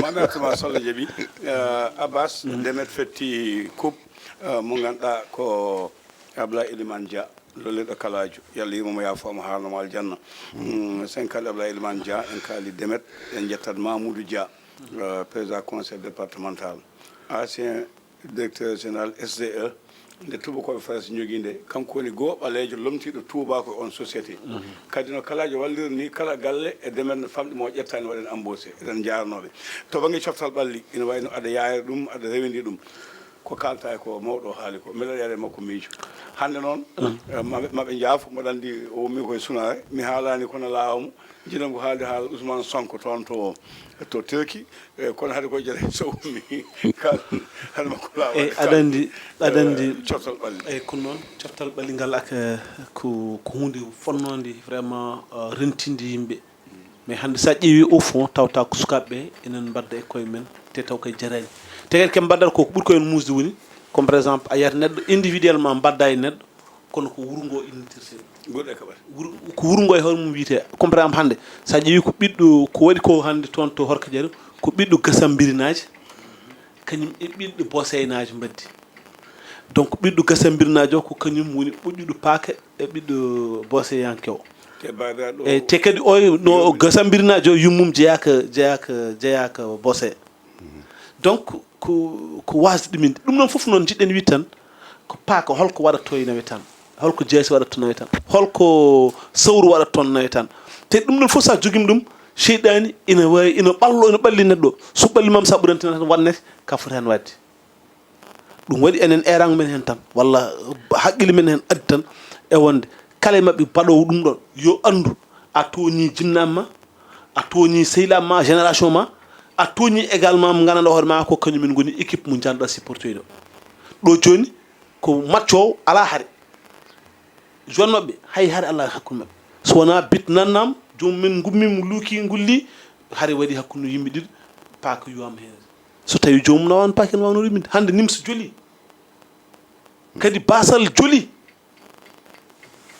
Mami Artuma Sall jaɓi. Eh, Abbas, Demet fetti coupe, eh, mo ngannduɗaa ko Ablaye Elimane Dia, lolliɗo Kalaajo. Yalla yurmo mo, yaafo mo, haarno mo aljanna. Mm, sen kaali Ablaye Elimane Dia, en kaali Demet, en njettat Mamoudou Dia, eh, président conseil départemental, ancien directeur général S D E, nde tuubakooɓe Faransi njogii nde, kanko woni goo ɓaleejo lomtiiɗo tuubaako e on société. Kadi no Kalaajo walliri ni, kala galle e Demet no famɗi mo, ƴettaani waɗen embauché. Eɗen njaarnooɓe. To bannge coftal ɓalli, ina wayi no aɗa yaayra ɗum, aɗa rewindi ɗum. Ko kaalta e ko mawɗo o haali ko, mbeɗa yaare makko miijo. Hannde noon, eh, maɓe, maɓe njaafo, mboɗo anndi o ummi koye sunaare, mi haalaani kono laamu, Jinam ko haalde haala Ousmane Sonko toon to, to Turquie, e kono hade ko jere so ummi, kal, hade makko laawol. Eyi, aɗa anndi, aɗa anndi, coftal ɓalli. Eyi, ko noon, coftal ɓalli ngal ak, ko, ko huunde fonnoonde vraiment, eh, rentinde yimɓe. Mais hannde, so a ƴeewi au fond, tawta ko sukaaɓe ɓe enen mbadda e koye men, te taw kay jaraani. Te kadi, ke mbaddata ko, ko ɓuri ko en muusde woni, comme par exemple, a yiyat neɗɗo individuellement, mbadda e neɗɗo, kono ko wuro ngo innirtirte. Goɗɗo e kaɓal. Wuro, ko wuro ngo e hoore mum wiyetee. Comme par exemple hannde, so a ƴeewi ko ɓiɗɗo, ko waɗi ko hannde toon to Horkadiari, ko ɓiɗɗo Gasambirinaji, kañum e ɓiɗɗo Boseynaajo mbaddi. Donc, ɓiɗɗo Gasambirinajo ko kañum woni ɓoƴƴuɗo paaka e ɓiɗɗo Boseyanke o. Te baabiraaɗo o, e te kadi o no Gasambirinajo, yummum jeyaaka, jeyaaka, jeyaaka Bose. Donc, ko, ko wasde ɗuminde. Ɗum noon fof noon njiɗɗen wiide tan, ko paaka holko waɗata to e nawetaan? Holko jeese waɗata to nawetaan? Holko sawru waɗata toon nawetaan? Te ɗum ɗon fof, so a jogiima ɗum, seyɗaani ina waawi, ina ɓallo, ina ɓalli neɗɗo. So ɓalli maam, so a ɓuranti tan, waɗ nete ka foti heen waɗde. Ɗum waɗi enen eeraango men heen tan, walla haqqille men heen addi tan, e wonde kala e maɓɓe baɗoowo ɗum ɗon, yo anndu a tooñii jinnaaɓe ma, a tooñii sehilaaɓe ma, génération ma, a tooñii également mo nganndanɗaa hoore ma ko kañum en ngoni équipe mo njanɗa supportoyde o. Ɗo jooni ko match o alaa hare. Zone maɓɓe, hay hare alaa hakkunde maɓɓe. So wonaa bit nannaama, joomum en ngummiima, luuki, ngulli, hare waɗi hakkunde yimɓe ɗiɗo, paaka yuwaama heen. So tawii joomum nawaano paaka, ene waawnoo yumminde. Hannde Nimsa joli. Kadi Basal joli.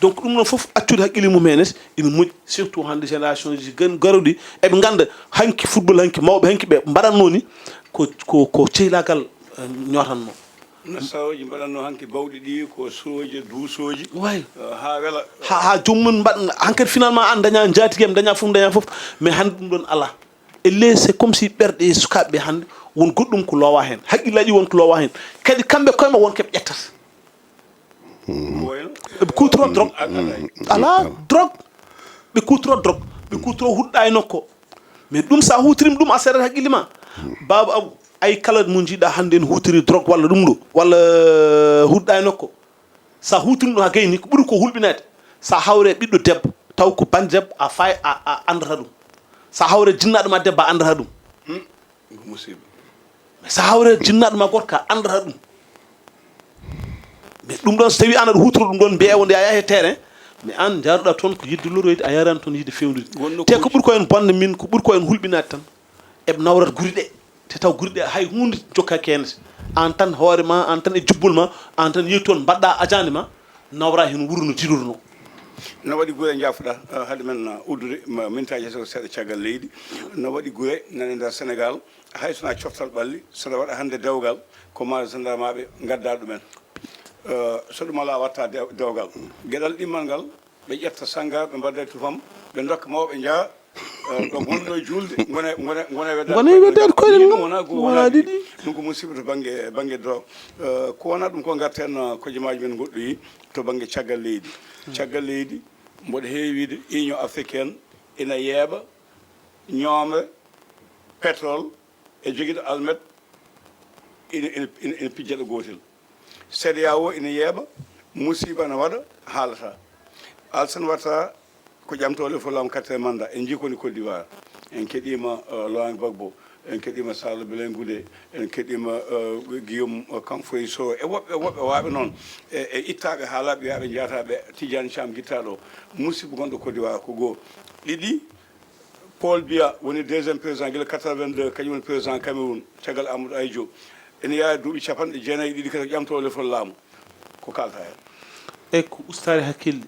Donc, ɗum ɗon fof, accude haqqille mum heen ene moƴƴi, surtout hannde génération ji gan-, garuɗi, eɓe ngannda hanki football, hanki mawɓe, hanki ɓe mbaɗatnoo ni, ko, ko, ko ceylaagal, eh, ñootannoo. Nasarooji mbaɗatnoo hanki bawɗi ɗi, ko surooji, duusooji, way, eh, haa wela. Haa, haa joomum en mbaɗ-, hankadi finalement aan dañaa njaatige, am dañaa fof, dañaa fof, mais hannde ɗum ɗon alaa. E les, c'est comme si ɓerɗe e sukaaɓe ɓe hannde won goɗɗum ko loowaa heen. Haqqillaaji won ko loowaa heen. Kadi kamɓe koye maɓɓe won ko ɓe ƴettata. Eɓe kuutoroo drogue. Alaa drogue. Ɓe kuutoro drogue, ɓe kuutoro huɗɗa e nokko. Mais ɗum, so a huutirii ɗum, a seerat haqqille ma. Baaba Abu, ay kala mo njiiɗa hannde ene huutiri drogue walla ɗum ɗo, walla huɗɗa e nokko. So a huutirii ɗum haa gayni, ko ɓuri ko hulɓinaade. So a hawre ɓiɗɗo debbo, taw ko bannde debbo, a fay, a, a anndata ɗum. So a hawre jinnaaɗo ma debbo, a anndata ɗum. Ko musiba. Mais so a hawre jinnaaɗo ma gorko, a anndata ɗum. Mais ɗum ɗon, so tawi an aɗa huutoro ɗum ɗon, mbiya wonde a yaha e terrain, mais an njaruɗa toon ko yiɗde loroyde, a yarani toon yiɗde fewnude. Te ko ɓuri ko en bonde min, ko ɓuri ko en hulɓinaade tan. Eɓe nawrat guri ɗe. Te taw guri ɗe hay huunde jokkaki heen. An tan hoore ma, an tan e jubbol ma, an tan yehi toon mbaɗɗa ajaande ma, nawra heen wuro no tiiɗorno. No waɗi gure njaafɗa, eh, hade men, eh, uddude, ma, mintaaji taw seeɗa caggal leydi. No waɗi gure nane nder Sénégal, hay so wonaa coftal ɓalli, so wonaa waɗa hannde dewgal, ko ma gendarmaaɓe ngadda ɗumen. Eh, so ɗum alaa watta dew-, dewgal. Geɗal ɗimmal ngal, ɓe ƴetta sannga, ɓe mbaɗa tufam, ɓe ndokka mawɓe njaha, eh, ɗo ngonɗo e juulde, ngona, ngona, ngona weddaade. Ngona weddaade koyɗe mum, wona goo, wona ɗiɗi. Ɗum ko musiba to bannge, bannge drogue. Eh, ko wona ɗum ko ngarten, eh, hojomaaji men ngoɗɗoyi to bannge caggal leydi. Caggal leydi, mboɗo heewi wiide Union Africaine ina yeeɓa ñoomre, pétrole e jogiiɗo almet ina, ina, ina, ina pijja ɗo gootel. CEDEAO ina yeeɓa, musiba ina waɗa, haalataa. Alassane Ouattara ko ƴamtooɗo fof laamu quatrième mandat. En njii ko woni Côte d'Ivoire. En keɗiima, eh, Laurent Gbagbo. En keɗiima Charles Blé Goudé. En keɗiima, eh, Guillaume, eh, Kaffoye Sow. E woɓɓe, woɓɓe waawɓe noon. E, e ittaaɓe haalaaɓe, wiyaaɓe njaataaɓe Tidiane Thiam gittaaɗo o. Musiba gonɗo Côte d'Ivoire ko goo. Ɗiɗi, Paul Biya woni deuxième président gila quatre-vingt-deux, kañum woni président Cameroun, caggal Amadou Ahidjo. Ene yaha duuɓi capanɗe jeenayi e ɗiɗi kadi ko ƴamtooɗo lefol laamu. Ko kaalta heen? E ko ustaare hakkille.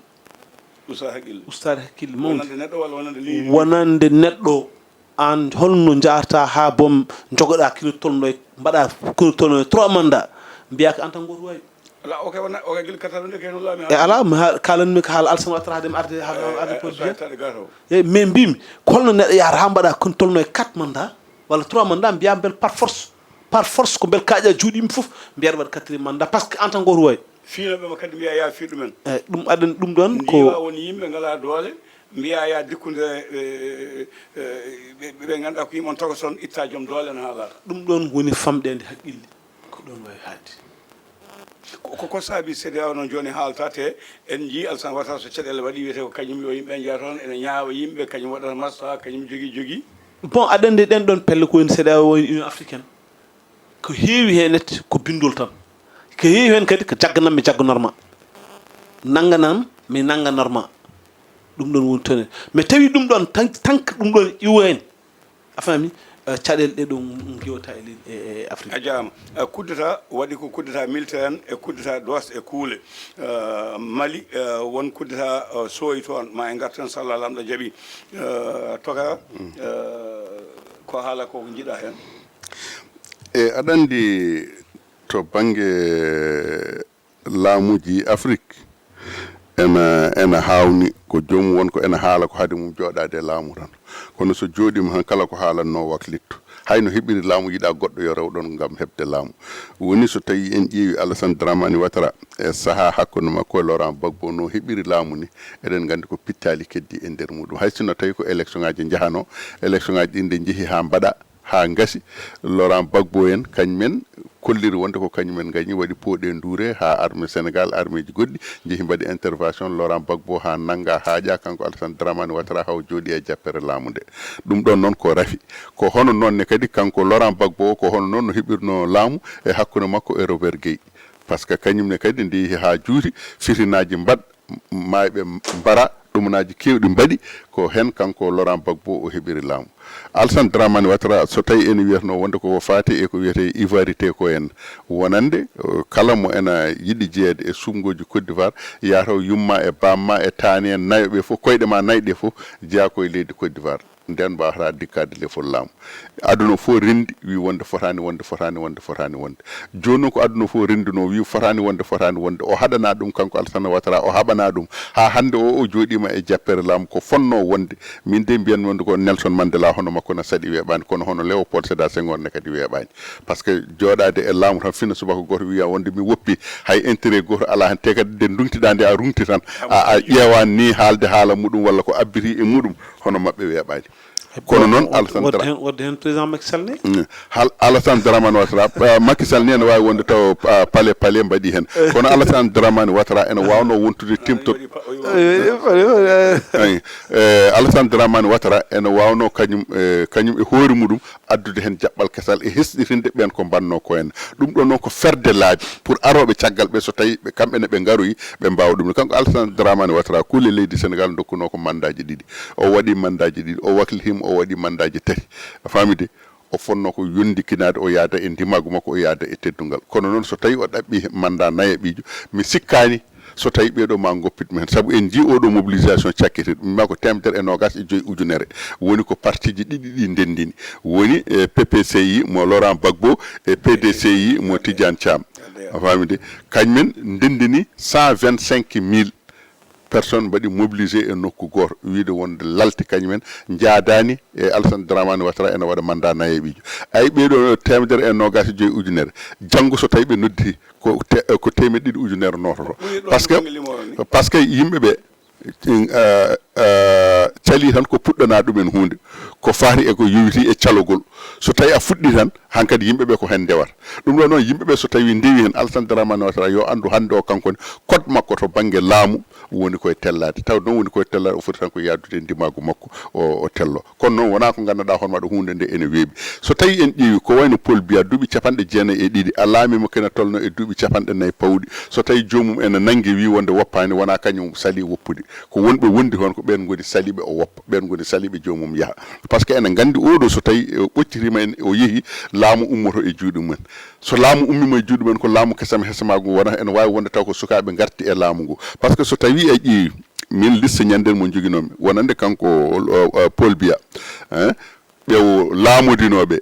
Usta hakkille. Ustaare hakkille mawde. Wonande neɗɗo walla wonande leydi? Wonande neɗɗo, aan holno njaarta haa boom njogoɗaa kino tolno e, mbaɗa kino tolno e trois mandat, mbiyaa ko aan tan gooto waawi. Ala, o kay wona, o kay gila quatre-vingt-deux kay no laami. E ala, mi haal, kaalanmi ko haala Alassane Ouattara hade mi arde, hade mi arde Paul Biya. Taade gato. E, mais mbimi, ko holno neɗɗo yahata haa mbaɗa kon tolno e quatre mandat, walla trois mandat, mbiya mbel par force, par force ko mbel kaaƴa juuɗe yimɓe fof, mbiya aɗa waɗa quatrième mandat, parce que aan tan gooto waawi. Fiinoɓe ma kadi mbiya ya fii ɗumen. E, ɗum aɗani ɗum ɗon ko ndiwa woni yimɓe ngala doole, mbiya ya dikkude, e, e, e, ɓe, ɓe ngannduɗaa ko yimɓe on tokoson itta joom doole no haala. Ɗum ɗon woni famɗeende haqqille. Ko ɗon wawi haalde. Ko, ko, ko saabi CEDEAO noon jooni haalta te en njii Alassane Ouattara so caɗeele waɗi wiyete ko kañum yo yimɓe njeya toon ene ñaawa yimɓe, kañum waɗata massa, kañum jogi jogi. Bon, aɗa anndi ɗen ɗon pelle ko woni CEDEAO, woni Union Africaine. Ko heewi heen nette ko binndol tan. Ko heewi heen kadi ko jagganam mi jagganorma. Nannganam mi nannganorma. Ɗum ɗon woni toon. Mi tawi ɗum ɗon tan, tan ko ɗum ɗon iwo heen. A faami? Eh, caɗeele ɗe ɗo ngiwata e leydi, e, e Afrique. A jaama. Eh, coup d'État waɗi ko coup d'État militaire en e coup d'État droit e kuule. Eh, Mali, eh, won coup d'État, eh, sooyi toon. Ma en ngartan so Allah Laamɗo jaɓi. Eh, Tokara, eh, ko haala ko, ko njiɗa heen? E aɗa anndi to bannge laamuuji Afrik ena, ena haawni, ko joomum won ko ena haala ko hade mum jooɗaade e laamu tan. Kono so jooɗiima tan kala ko haalannoo waklitto. Hay no heɓiri laamu yiɗa goɗɗo yo rew ɗoon ngam heɓde laamu. Woni so tawii en ƴeewi Alassane Dramane Ouattara e sahaa hakkunde makko e Laurent Gbagbo no heɓiri laamu ni, eɗen nganndi ko pittaali keddi e nder muɗum. Hay sinno tawii ko élection ŋaaji njahanoo, élection ŋaaji ɗin nde njehi haa mbaɗa, haa ngasi, Laurent Gbagbo en, kañum en kolliri wonde ko kañum en ngañi, waɗi pooɗe nduure haa armée Sénégal, armée ji goɗɗi njehi mbaɗi intervention, Laurent Gbagbo haa nannga haaƴa, kanko Alassane Dramane Ouattara haa o jooɗi e jappere laamu nde. Ɗum ɗoon noon ko rafi. Ko hono noon ne kadi kanko Laurent Gbagbo o, ko hono noon no heɓirnoo laamu e hakkunde makko e Robert Guèye. Parce que kañum ne kadi nde yehi haa juuti, fitinaaji mbaɗ, maayɓe mbara, ɗumanaaji keewɗi mbaɗi, ko heen kanko Laurent Gbagbo o heɓiri laamu. Alassane Dramane Ouattara, so tawii ene wiyatnoo wonde koko faati e ko wiyetee ivoirité ko en, wonande, eh, kala mo ena yiɗi jeyeede e suɓngooji Côte d'Ivoire, yaa taw yumma e bamma e taani en, nayo ɓe fof, koyɗe ma nayi ɗe fof, jeyaa ko e leydi Côte d'Ivoire. Nden mbaawata dikkaade lefol laamu. Aduna fof renndi, wi wonde fotaani wonde, fotaani wonde, fotaani wonde. Jooni noon ko aduna fof renndunoo, wi fotaani wonde, fotaani wonde. O haɗanaa ɗum kanko Alassane Ouattara, o haɓanaa ɗum. Haa hannde o, o jooɗiima e jappeere laamu, ko fotnoo wonde. Min de mbiyan wonde ko Nelson Mandela hono makko na saɗi weeɓaani, kono hono Léopold Sédar Senghor ne kadi weeɓaani. Parce que jooɗaade e laamu tan fina subaka gooto wiya wonde mi woppi, hay intérêt gooto alaa heen, te kadi nde ndungtiɗaa nde a rungti tan, a, a ƴeewaani ni haalde haala muɗum walla ko abbiti e muɗum, hono maɓɓe weeɓaani. Kono noon Alassane Dra- Wodde heen président Macky Sall ne. Mm. Hal Alassane Dramane Ouattara, eh, Macky Sall ni ene waawi wonde taw, ah, pale pale mbaɗi heen. Kono Alassane Dramane Ouattara ene waawnoo wontude timtoɗo. Ayi, eh, Alassane Dramane Ouattara ene waawnoo kañum, eh, kañum e hoore muɗum addude heen jaɓɓal kesal e hesɗitinde ɓeen ko mbannoo ko en. Ɗum ɗoo noon ko ferde laabi pour arooɓe caggal ɓe, so tawii ɓe, kamɓe ne ɓe ngaroyi, ɓe mbaawa ɗum. Kanko Alassane Dramane Ouattara, kuule leydi Senegaal ndokkunoo ko mandaaji ɗiɗi. O waɗi mandaaji ɗiɗi, o waklihima, o waɗi mandaaji tati. A faami de? O fotnoo ko yondikinaade, o yaada e ndimaagu makko, o yaada e teddungal. Kono noon, so tawii o ɗaɓɓi mandat nayaɓiijo, mi sikkaani so tawii ɓee ɗoo maa ngoppit mo heen. Sabu en njiyii oo ɗoo mobilisation cakkitiiɗo, mi maa ko teemedere e noogaas e joy ujunere. Woni ko partiiji ɗiɗi ɗi ndenndini. Woni, eh, P P C I mo Laurent Gbagbo e P D C I mo Tidiane Thiam. A faami de? Kañum en ndenndini cent vingt-cinq mille personnes mbaɗi mobilisé e nokku gooto, wiyde wonde lalte kañum en njaadaani e Alassane Dramane Ouattara ene waɗa mandat nayaɓiijo. Ayi, ɓee ɗoo teemedere e noogaas e joy ujunere, janngo so tawii ɓe nodditi, ko te-, ko teemeɗɗe ɗiɗi ujunere noototo. Parce que, parce que yimɓe ɓe, eh, eh, calii tan ko puɗɗanaa ɗum en huunde, ko faati e ko yowitii e calogol. So tawii a fuɗɗii tan, hankadi yimɓe ɓe ko heen ndewata. Ɗum ɗoo noon, yimɓe ɓe so tawii ndewii heen, Alassane Dramane Ouattara yo anndu hannde o kanko ne, code makko to bannge laamu woni koye tellaade. Taw noon woni koye tellaade, o foti tan ko yahdude e ndimaagu makko, o, o tello. Kono noon wonaa ko nganndanɗaa hono maɗa huunde nde ene weeɓi. So tawii en ƴeewi ko wayno Paul Biya, duuɓi capanɗe jeenayi e ɗiɗi, a laamiima kene tolno e duuɓi capanɗe nayi pawɗi. So tawii joomum ene nanngi, wii wonde woppaani, wonaa kañum salii woppude. Ko wonɓe wondi toon, ko ɓeen ngoni saliiɓe o woppa, ɓeen ngoni saliiɓe joomum yaha. Parce que ene nganndi oo ɗoo so tawii o ɓoccitiima en, o yehi, laamu ummoto e juuɗe mumen. So laamu ummiima e juuɗe mumen, ko laamu kesam hesamaagu wona, ene waawi wonde taw ko sukaaɓe ngarti e laamu ngu. Parce que so tawii a ƴeewi, min liste ñanndere mo njoginoomi, wonande kanko, o, o, Paul Biya, hein, ɓe o laamodinooɓe,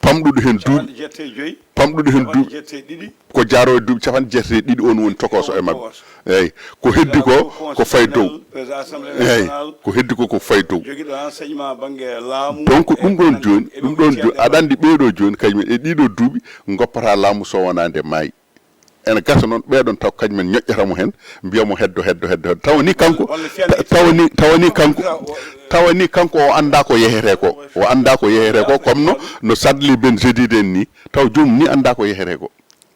pamɗuɗo heen duuɓi, pamɗuɗo heen duuɓi, ko jaaroo e duuɓi capanɗe jeetati e ɗiɗi, on woni tokooso e maɓɓe. Eeyi, ko heddi ko, ko fayi dow. Eeyi, ko heddi ko, ko fayi dow. Donc, ɗum ɗoon jooni, ɗum ɗoon jooni, aɗa anndi ɓee ɗoo jooni, kañum e ɗii ɗoo duuɓi, ngoppataa laamu so wonaa nde maayi. Ene gasa noon, ɓee ɗoon taw kañum en ñoƴƴata mo heen, mbiya mo heddo, heddo, heddo, heddo. Tawa ni kanko, ta-, tawa ni, tawa ni kanko, tawa ni kanko o anndaa ko yehetee ko. O anndaa ko yehetee ko, comme no, no Sadli Ben Jedid en ni, taw joomum ni anndaa ko yehetee ko.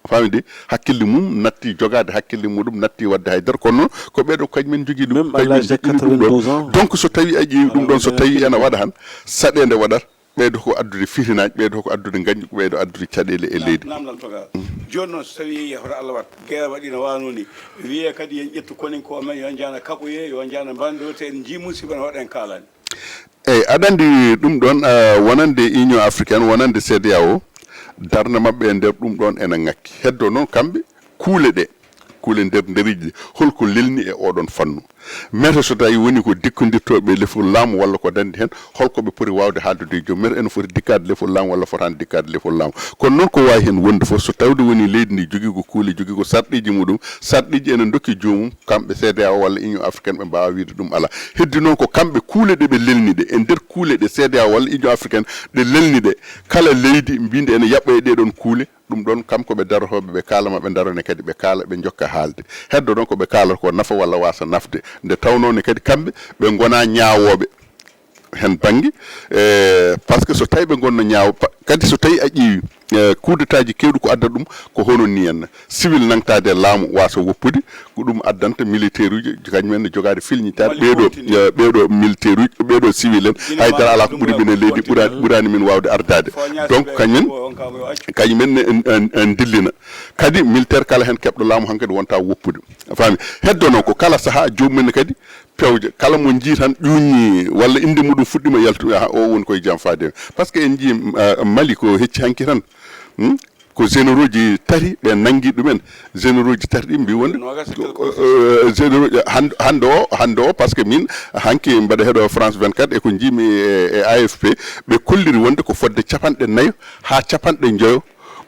Faami de, hakkille mum natti jogaade, hakkille muɗum natti waɗde hay dara, kono noon ko ɓee ɗoo kañum en njogii ɗum, kañum en njoƴƴini ɗum ɗoon. Donc, so tawii a ƴeewi ɗum ɗoon, so tawii ene waɗa tan, saɗeende waɗat, ɓeydo ko addude fitinaaji, ɓeydo ko addude ngañɗi, ko ɓeydo addude caɗeele e leydi. Naam, naam, toga. Jooni noon, so tawii yehi hoto Allah wat, guerre waɗi no waano ni, wiyee kadi yo en ƴettu konin ko men, yo en njaana kaɓoye, yo en njaana mbanndo, te en njii musiba no waɗa en kaalaani. Eeyi, aɗa anndi ɗum ɗoon, ah, wonande Union Africaine, wonande C D A O, darnde maɓɓe e nder ɗum ɗoon ene ŋakki. Heddo noon kamɓe, kuule ɗe, kuule nder nderiiji ɗi, holko lelni e oɗon fannu? Mete so tawi woni ko dikkondirtooɓe e lefol laamu walla ko dandi heen, holko ɓe poti waawde haaldude e joom mete ene foti dikkaade lefol laamu walla fotaani dikkaade lefol laamu? Kono noon ko waawi heen wonde fof, so tawde woni leydi ndi jogii ko kuule, jogii ko sarɗiiji muɗum, sarɗiiji ene ndokki joomum, kamɓe C D A O walla Union Africaine ɓe mbaawa wiyde ɗum alaa. Heddi noon ko kamɓe kuule ɗe ɓe lelni ɗe, e nder kuule ɗe C D A O walla Union Africaine ɗe lelni ɗe, kala leydi mbindi ene yaɓɓa e ɗee ɗoon kuule, ɗum ɗoon kam ko ɓe darotooɓe, ɓe kaala ma ɓe ndarone kadi, ɓe kaala, ɓe njokka haalde. Heddo noon ko ɓe kaalata ko nafa walla waasa nafde. Nde tawnoo ne kadi kamɓe ɓe ngonaa ñaawooɓe heen bannge, eh, parce que so tawii ɓe ngonno ñaawo, pa-, kadi so tawii a ƴeewi, eh, kuudetaaji keewɗi ko adda ɗum ko hono nii en. Civil nangtaade e laamu waasa woppude, ko ɗum addanta militaire uji, kañum en ne jogaade filñitaade. Ɓee ɗoo, eh, ɓee ɗoo militaire uji, ɓee ɗoo civil en, haydara alaa ko ɓuri min e leydi, ɓura-, ɓuraani min waawde ardaade. Donc, kañum en, kañum en ne en, en, en ndillina. Kadi militaire kala heen keɓɗo laamu hankadi wonta woppude. A faami? Heddo noon ko kala sahaa joomum en ne kadi pewja. Kala mo njii tan ƴuuñi walla innde muɗum fuɗɗiima yaltude, aha, o woni koye jam faade. Parce que en njii, ah, Mali ko hecci hanki tan. Hmm? Ko généraux ji tati ɓe nanngi ɗumen. Généraux ji tati ɗi mbi wonde généraux ji hannde o hannde o parce que min hanki mbaɗa heɗo France vingt-quatre e ko jiimi e, e A F P, ɓe kolliri wonde ko fodde capanɗe nayo haa capanɗe njoyo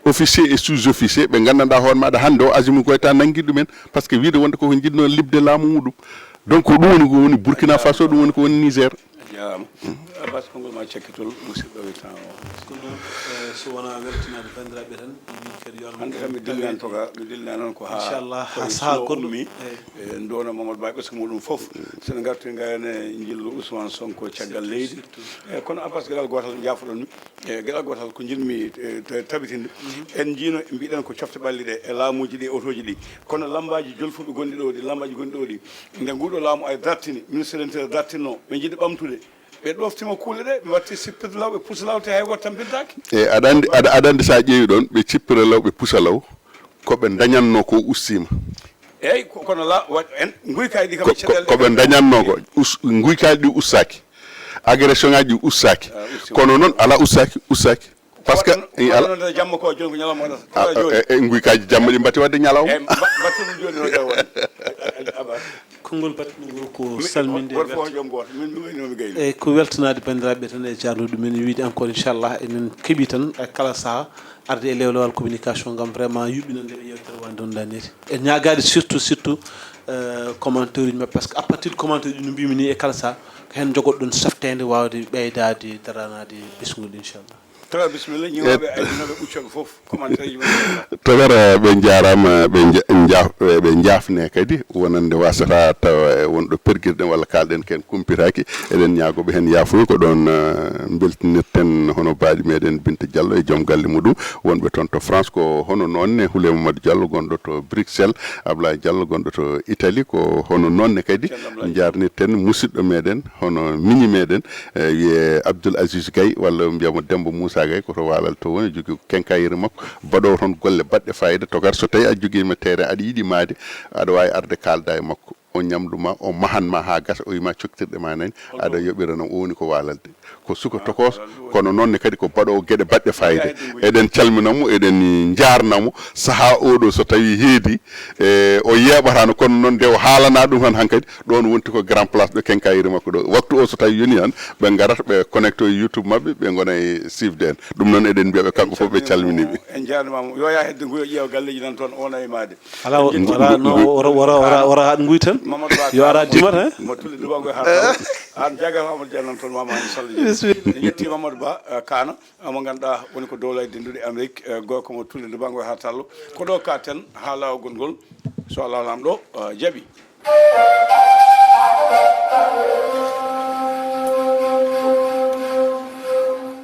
officier e sous-officier ɓe nganndanɗaa hoore maɗa hannde o Azimi Goyta nanngi ɗumen, parce que wiide wonde koko njiɗno liɓde laamu muɗum. Donc ko ɗum woni ko woni Burkina Faso, ɗum woni ko woni Niger. Jarama. Abbas, konngol ma cakkitol, musidɗo wi tan o. Ko noon, eh, so wonaa weltinaade banndiraaɓe tan, min kadi yo Allah Hannde kam mi dillan to ga mi dillan noon ko ha Inchallah, ha koye saha suno goɗɗo. Ummi. Eh. Eh, ndona Mamadou Ba e ɓesngu muɗum fof. Sen ngartu en ngayane jillu Ousmane Sonko caggal leydi. Eh, kono Abbas, geɗal gootal jaafoɗon mi. Eh, geɗal gootal ko njiɗmi eh, ta- tabitinde. En njiino mbiɗen ko cofte ɓalli ɗe e laamuuji ɗi e otooji ɗi. Kono lambaaji jolfuɓe gonɗi ɗo ɗi, lambaaji gonɗi ɗo ɗi, nde nguɗo laamu ay dartini, ministre de l'intérieur dartinno, ɓe njiɗi ɓamtude. Ɓe ɗoftima kuule ɗe, ɓe watti sippirde law, ɓe pusa law, te hay gooto tampintaake. E aɗa anndi aɗa aɗa anndi so a ƴeewi ɗon ɓe cippira law ɓe pusa law, ko ɓe dañatno ko ustiima. Eyyi, ko- kono la wa- en nguykaaji ɗi kam Ko- e caɗeele ko- ko ɓe dañatno ko us- nguykaaji ɗi ustaaki, agression ngaji ɗi ustaaki. Kono noon ala ustaaki ustaaki parce que i ala noon jamma ko joni ko ñalawma waɗata Ah, tawata joni e- e nguykaaji jamma ɗi mbatti wadde ñalawma. e mba- mbatten ɗum joni no jaw won Abbas. Konngol baɗɗo ngol ko salminde Won fof joom gooto min mi wayno mi gayni. Eyyi, ko weltanaade banndiraaɓe tan e jaarnude men, wiide encore inchallah emin keɓi tan e kala saha arde e lewlewal communication ngam vraiment yuɓɓinande ɓe yewtere wande on danede. E ñaagaade surtout surtout eh, commentaire uji maɓɓe, parce que à partir de commentaire uji no mbimi ni e kala saha ko heen jogoɗon safteende wawde ɓeydaade daranaade ɓesngol inchallah. Tawa bisimilla ñiwooɓe ay dinoɓe ɓuccoɓe fof commentaire uji maɓɓe. Tagara ɓe njaaraama ɓe nja- njaaf- ɓe njaafne kadi wonande wasata tawa e wonɗo pergirɗen walla kaalɗen ken kumpitaaki. Eɗen ñaagoɓe heen yaafuya ko ɗoon eh, mbeltinirten hono baaɗi meɗen Binta Diallo e joom galle muɗum wonɓe toon to France, ko hono noon ne Houleye Mamadou Diallo gonɗo to Bruxelles, Ablaye Diallo gonɗo to Italie, ko hono noon ne kadi njaarnirten musidɗo meɗen hono miñi meɗen eh, wiyee Abdoul Aziz Gaye walla mbiyamo Demba Moussa Gaye, ko to Walal to woni, jogii ko quincaillerie makko, baɗowo toon golle baɗɗe fayida. Togar so tawi aɗa jogii ma terrain aɗa yiɗi maade, aɗa waawi arde kaalda e makko, o ñamdu ma, o mahan ma haa gasa, o yima coktirɗe ma nani, aɗa yoɓira noon. O woni ko Walal de, ko suka tokos, kono noon ne kadi ko baɗowo geɗe baɗɗe fayida. Eɗen calmina mo, eɗen njaarna mo, saha oɗo so tawi heedi e o yeɓatano, kono noon nde o haalana ɗum han hankadi, ɗon wonti ko grand place ɗo quincaillerie makko ɗo. Waktu o so tawi yoni han, ɓe ngarata ɓe connecto e YouTube maɓɓe, ɓe gona e sifde en. Ɗum noon eɗen mbiyaɓe kamɓe fof ɓe calminiɓe. En jaarnima mo, yo ya hedde nguyo ƴeewa galleji nan toon, o nawi maade. Ala wora no wora wora wora wora haɗ nguy tan. Yo ara dimat he. Mo tulli dubango ha an jaga Amadou Diallo nan toon mama en salli. En yetti Mamadou Ba eh, Kana, mo ganduɗa woni ko dowlay dendude Amérique, eh, gorko mo tulli dubango ha tallo. Ko ɗo ka ten ha lawol gongol, so Allah lamɗo eh, jaaɓi.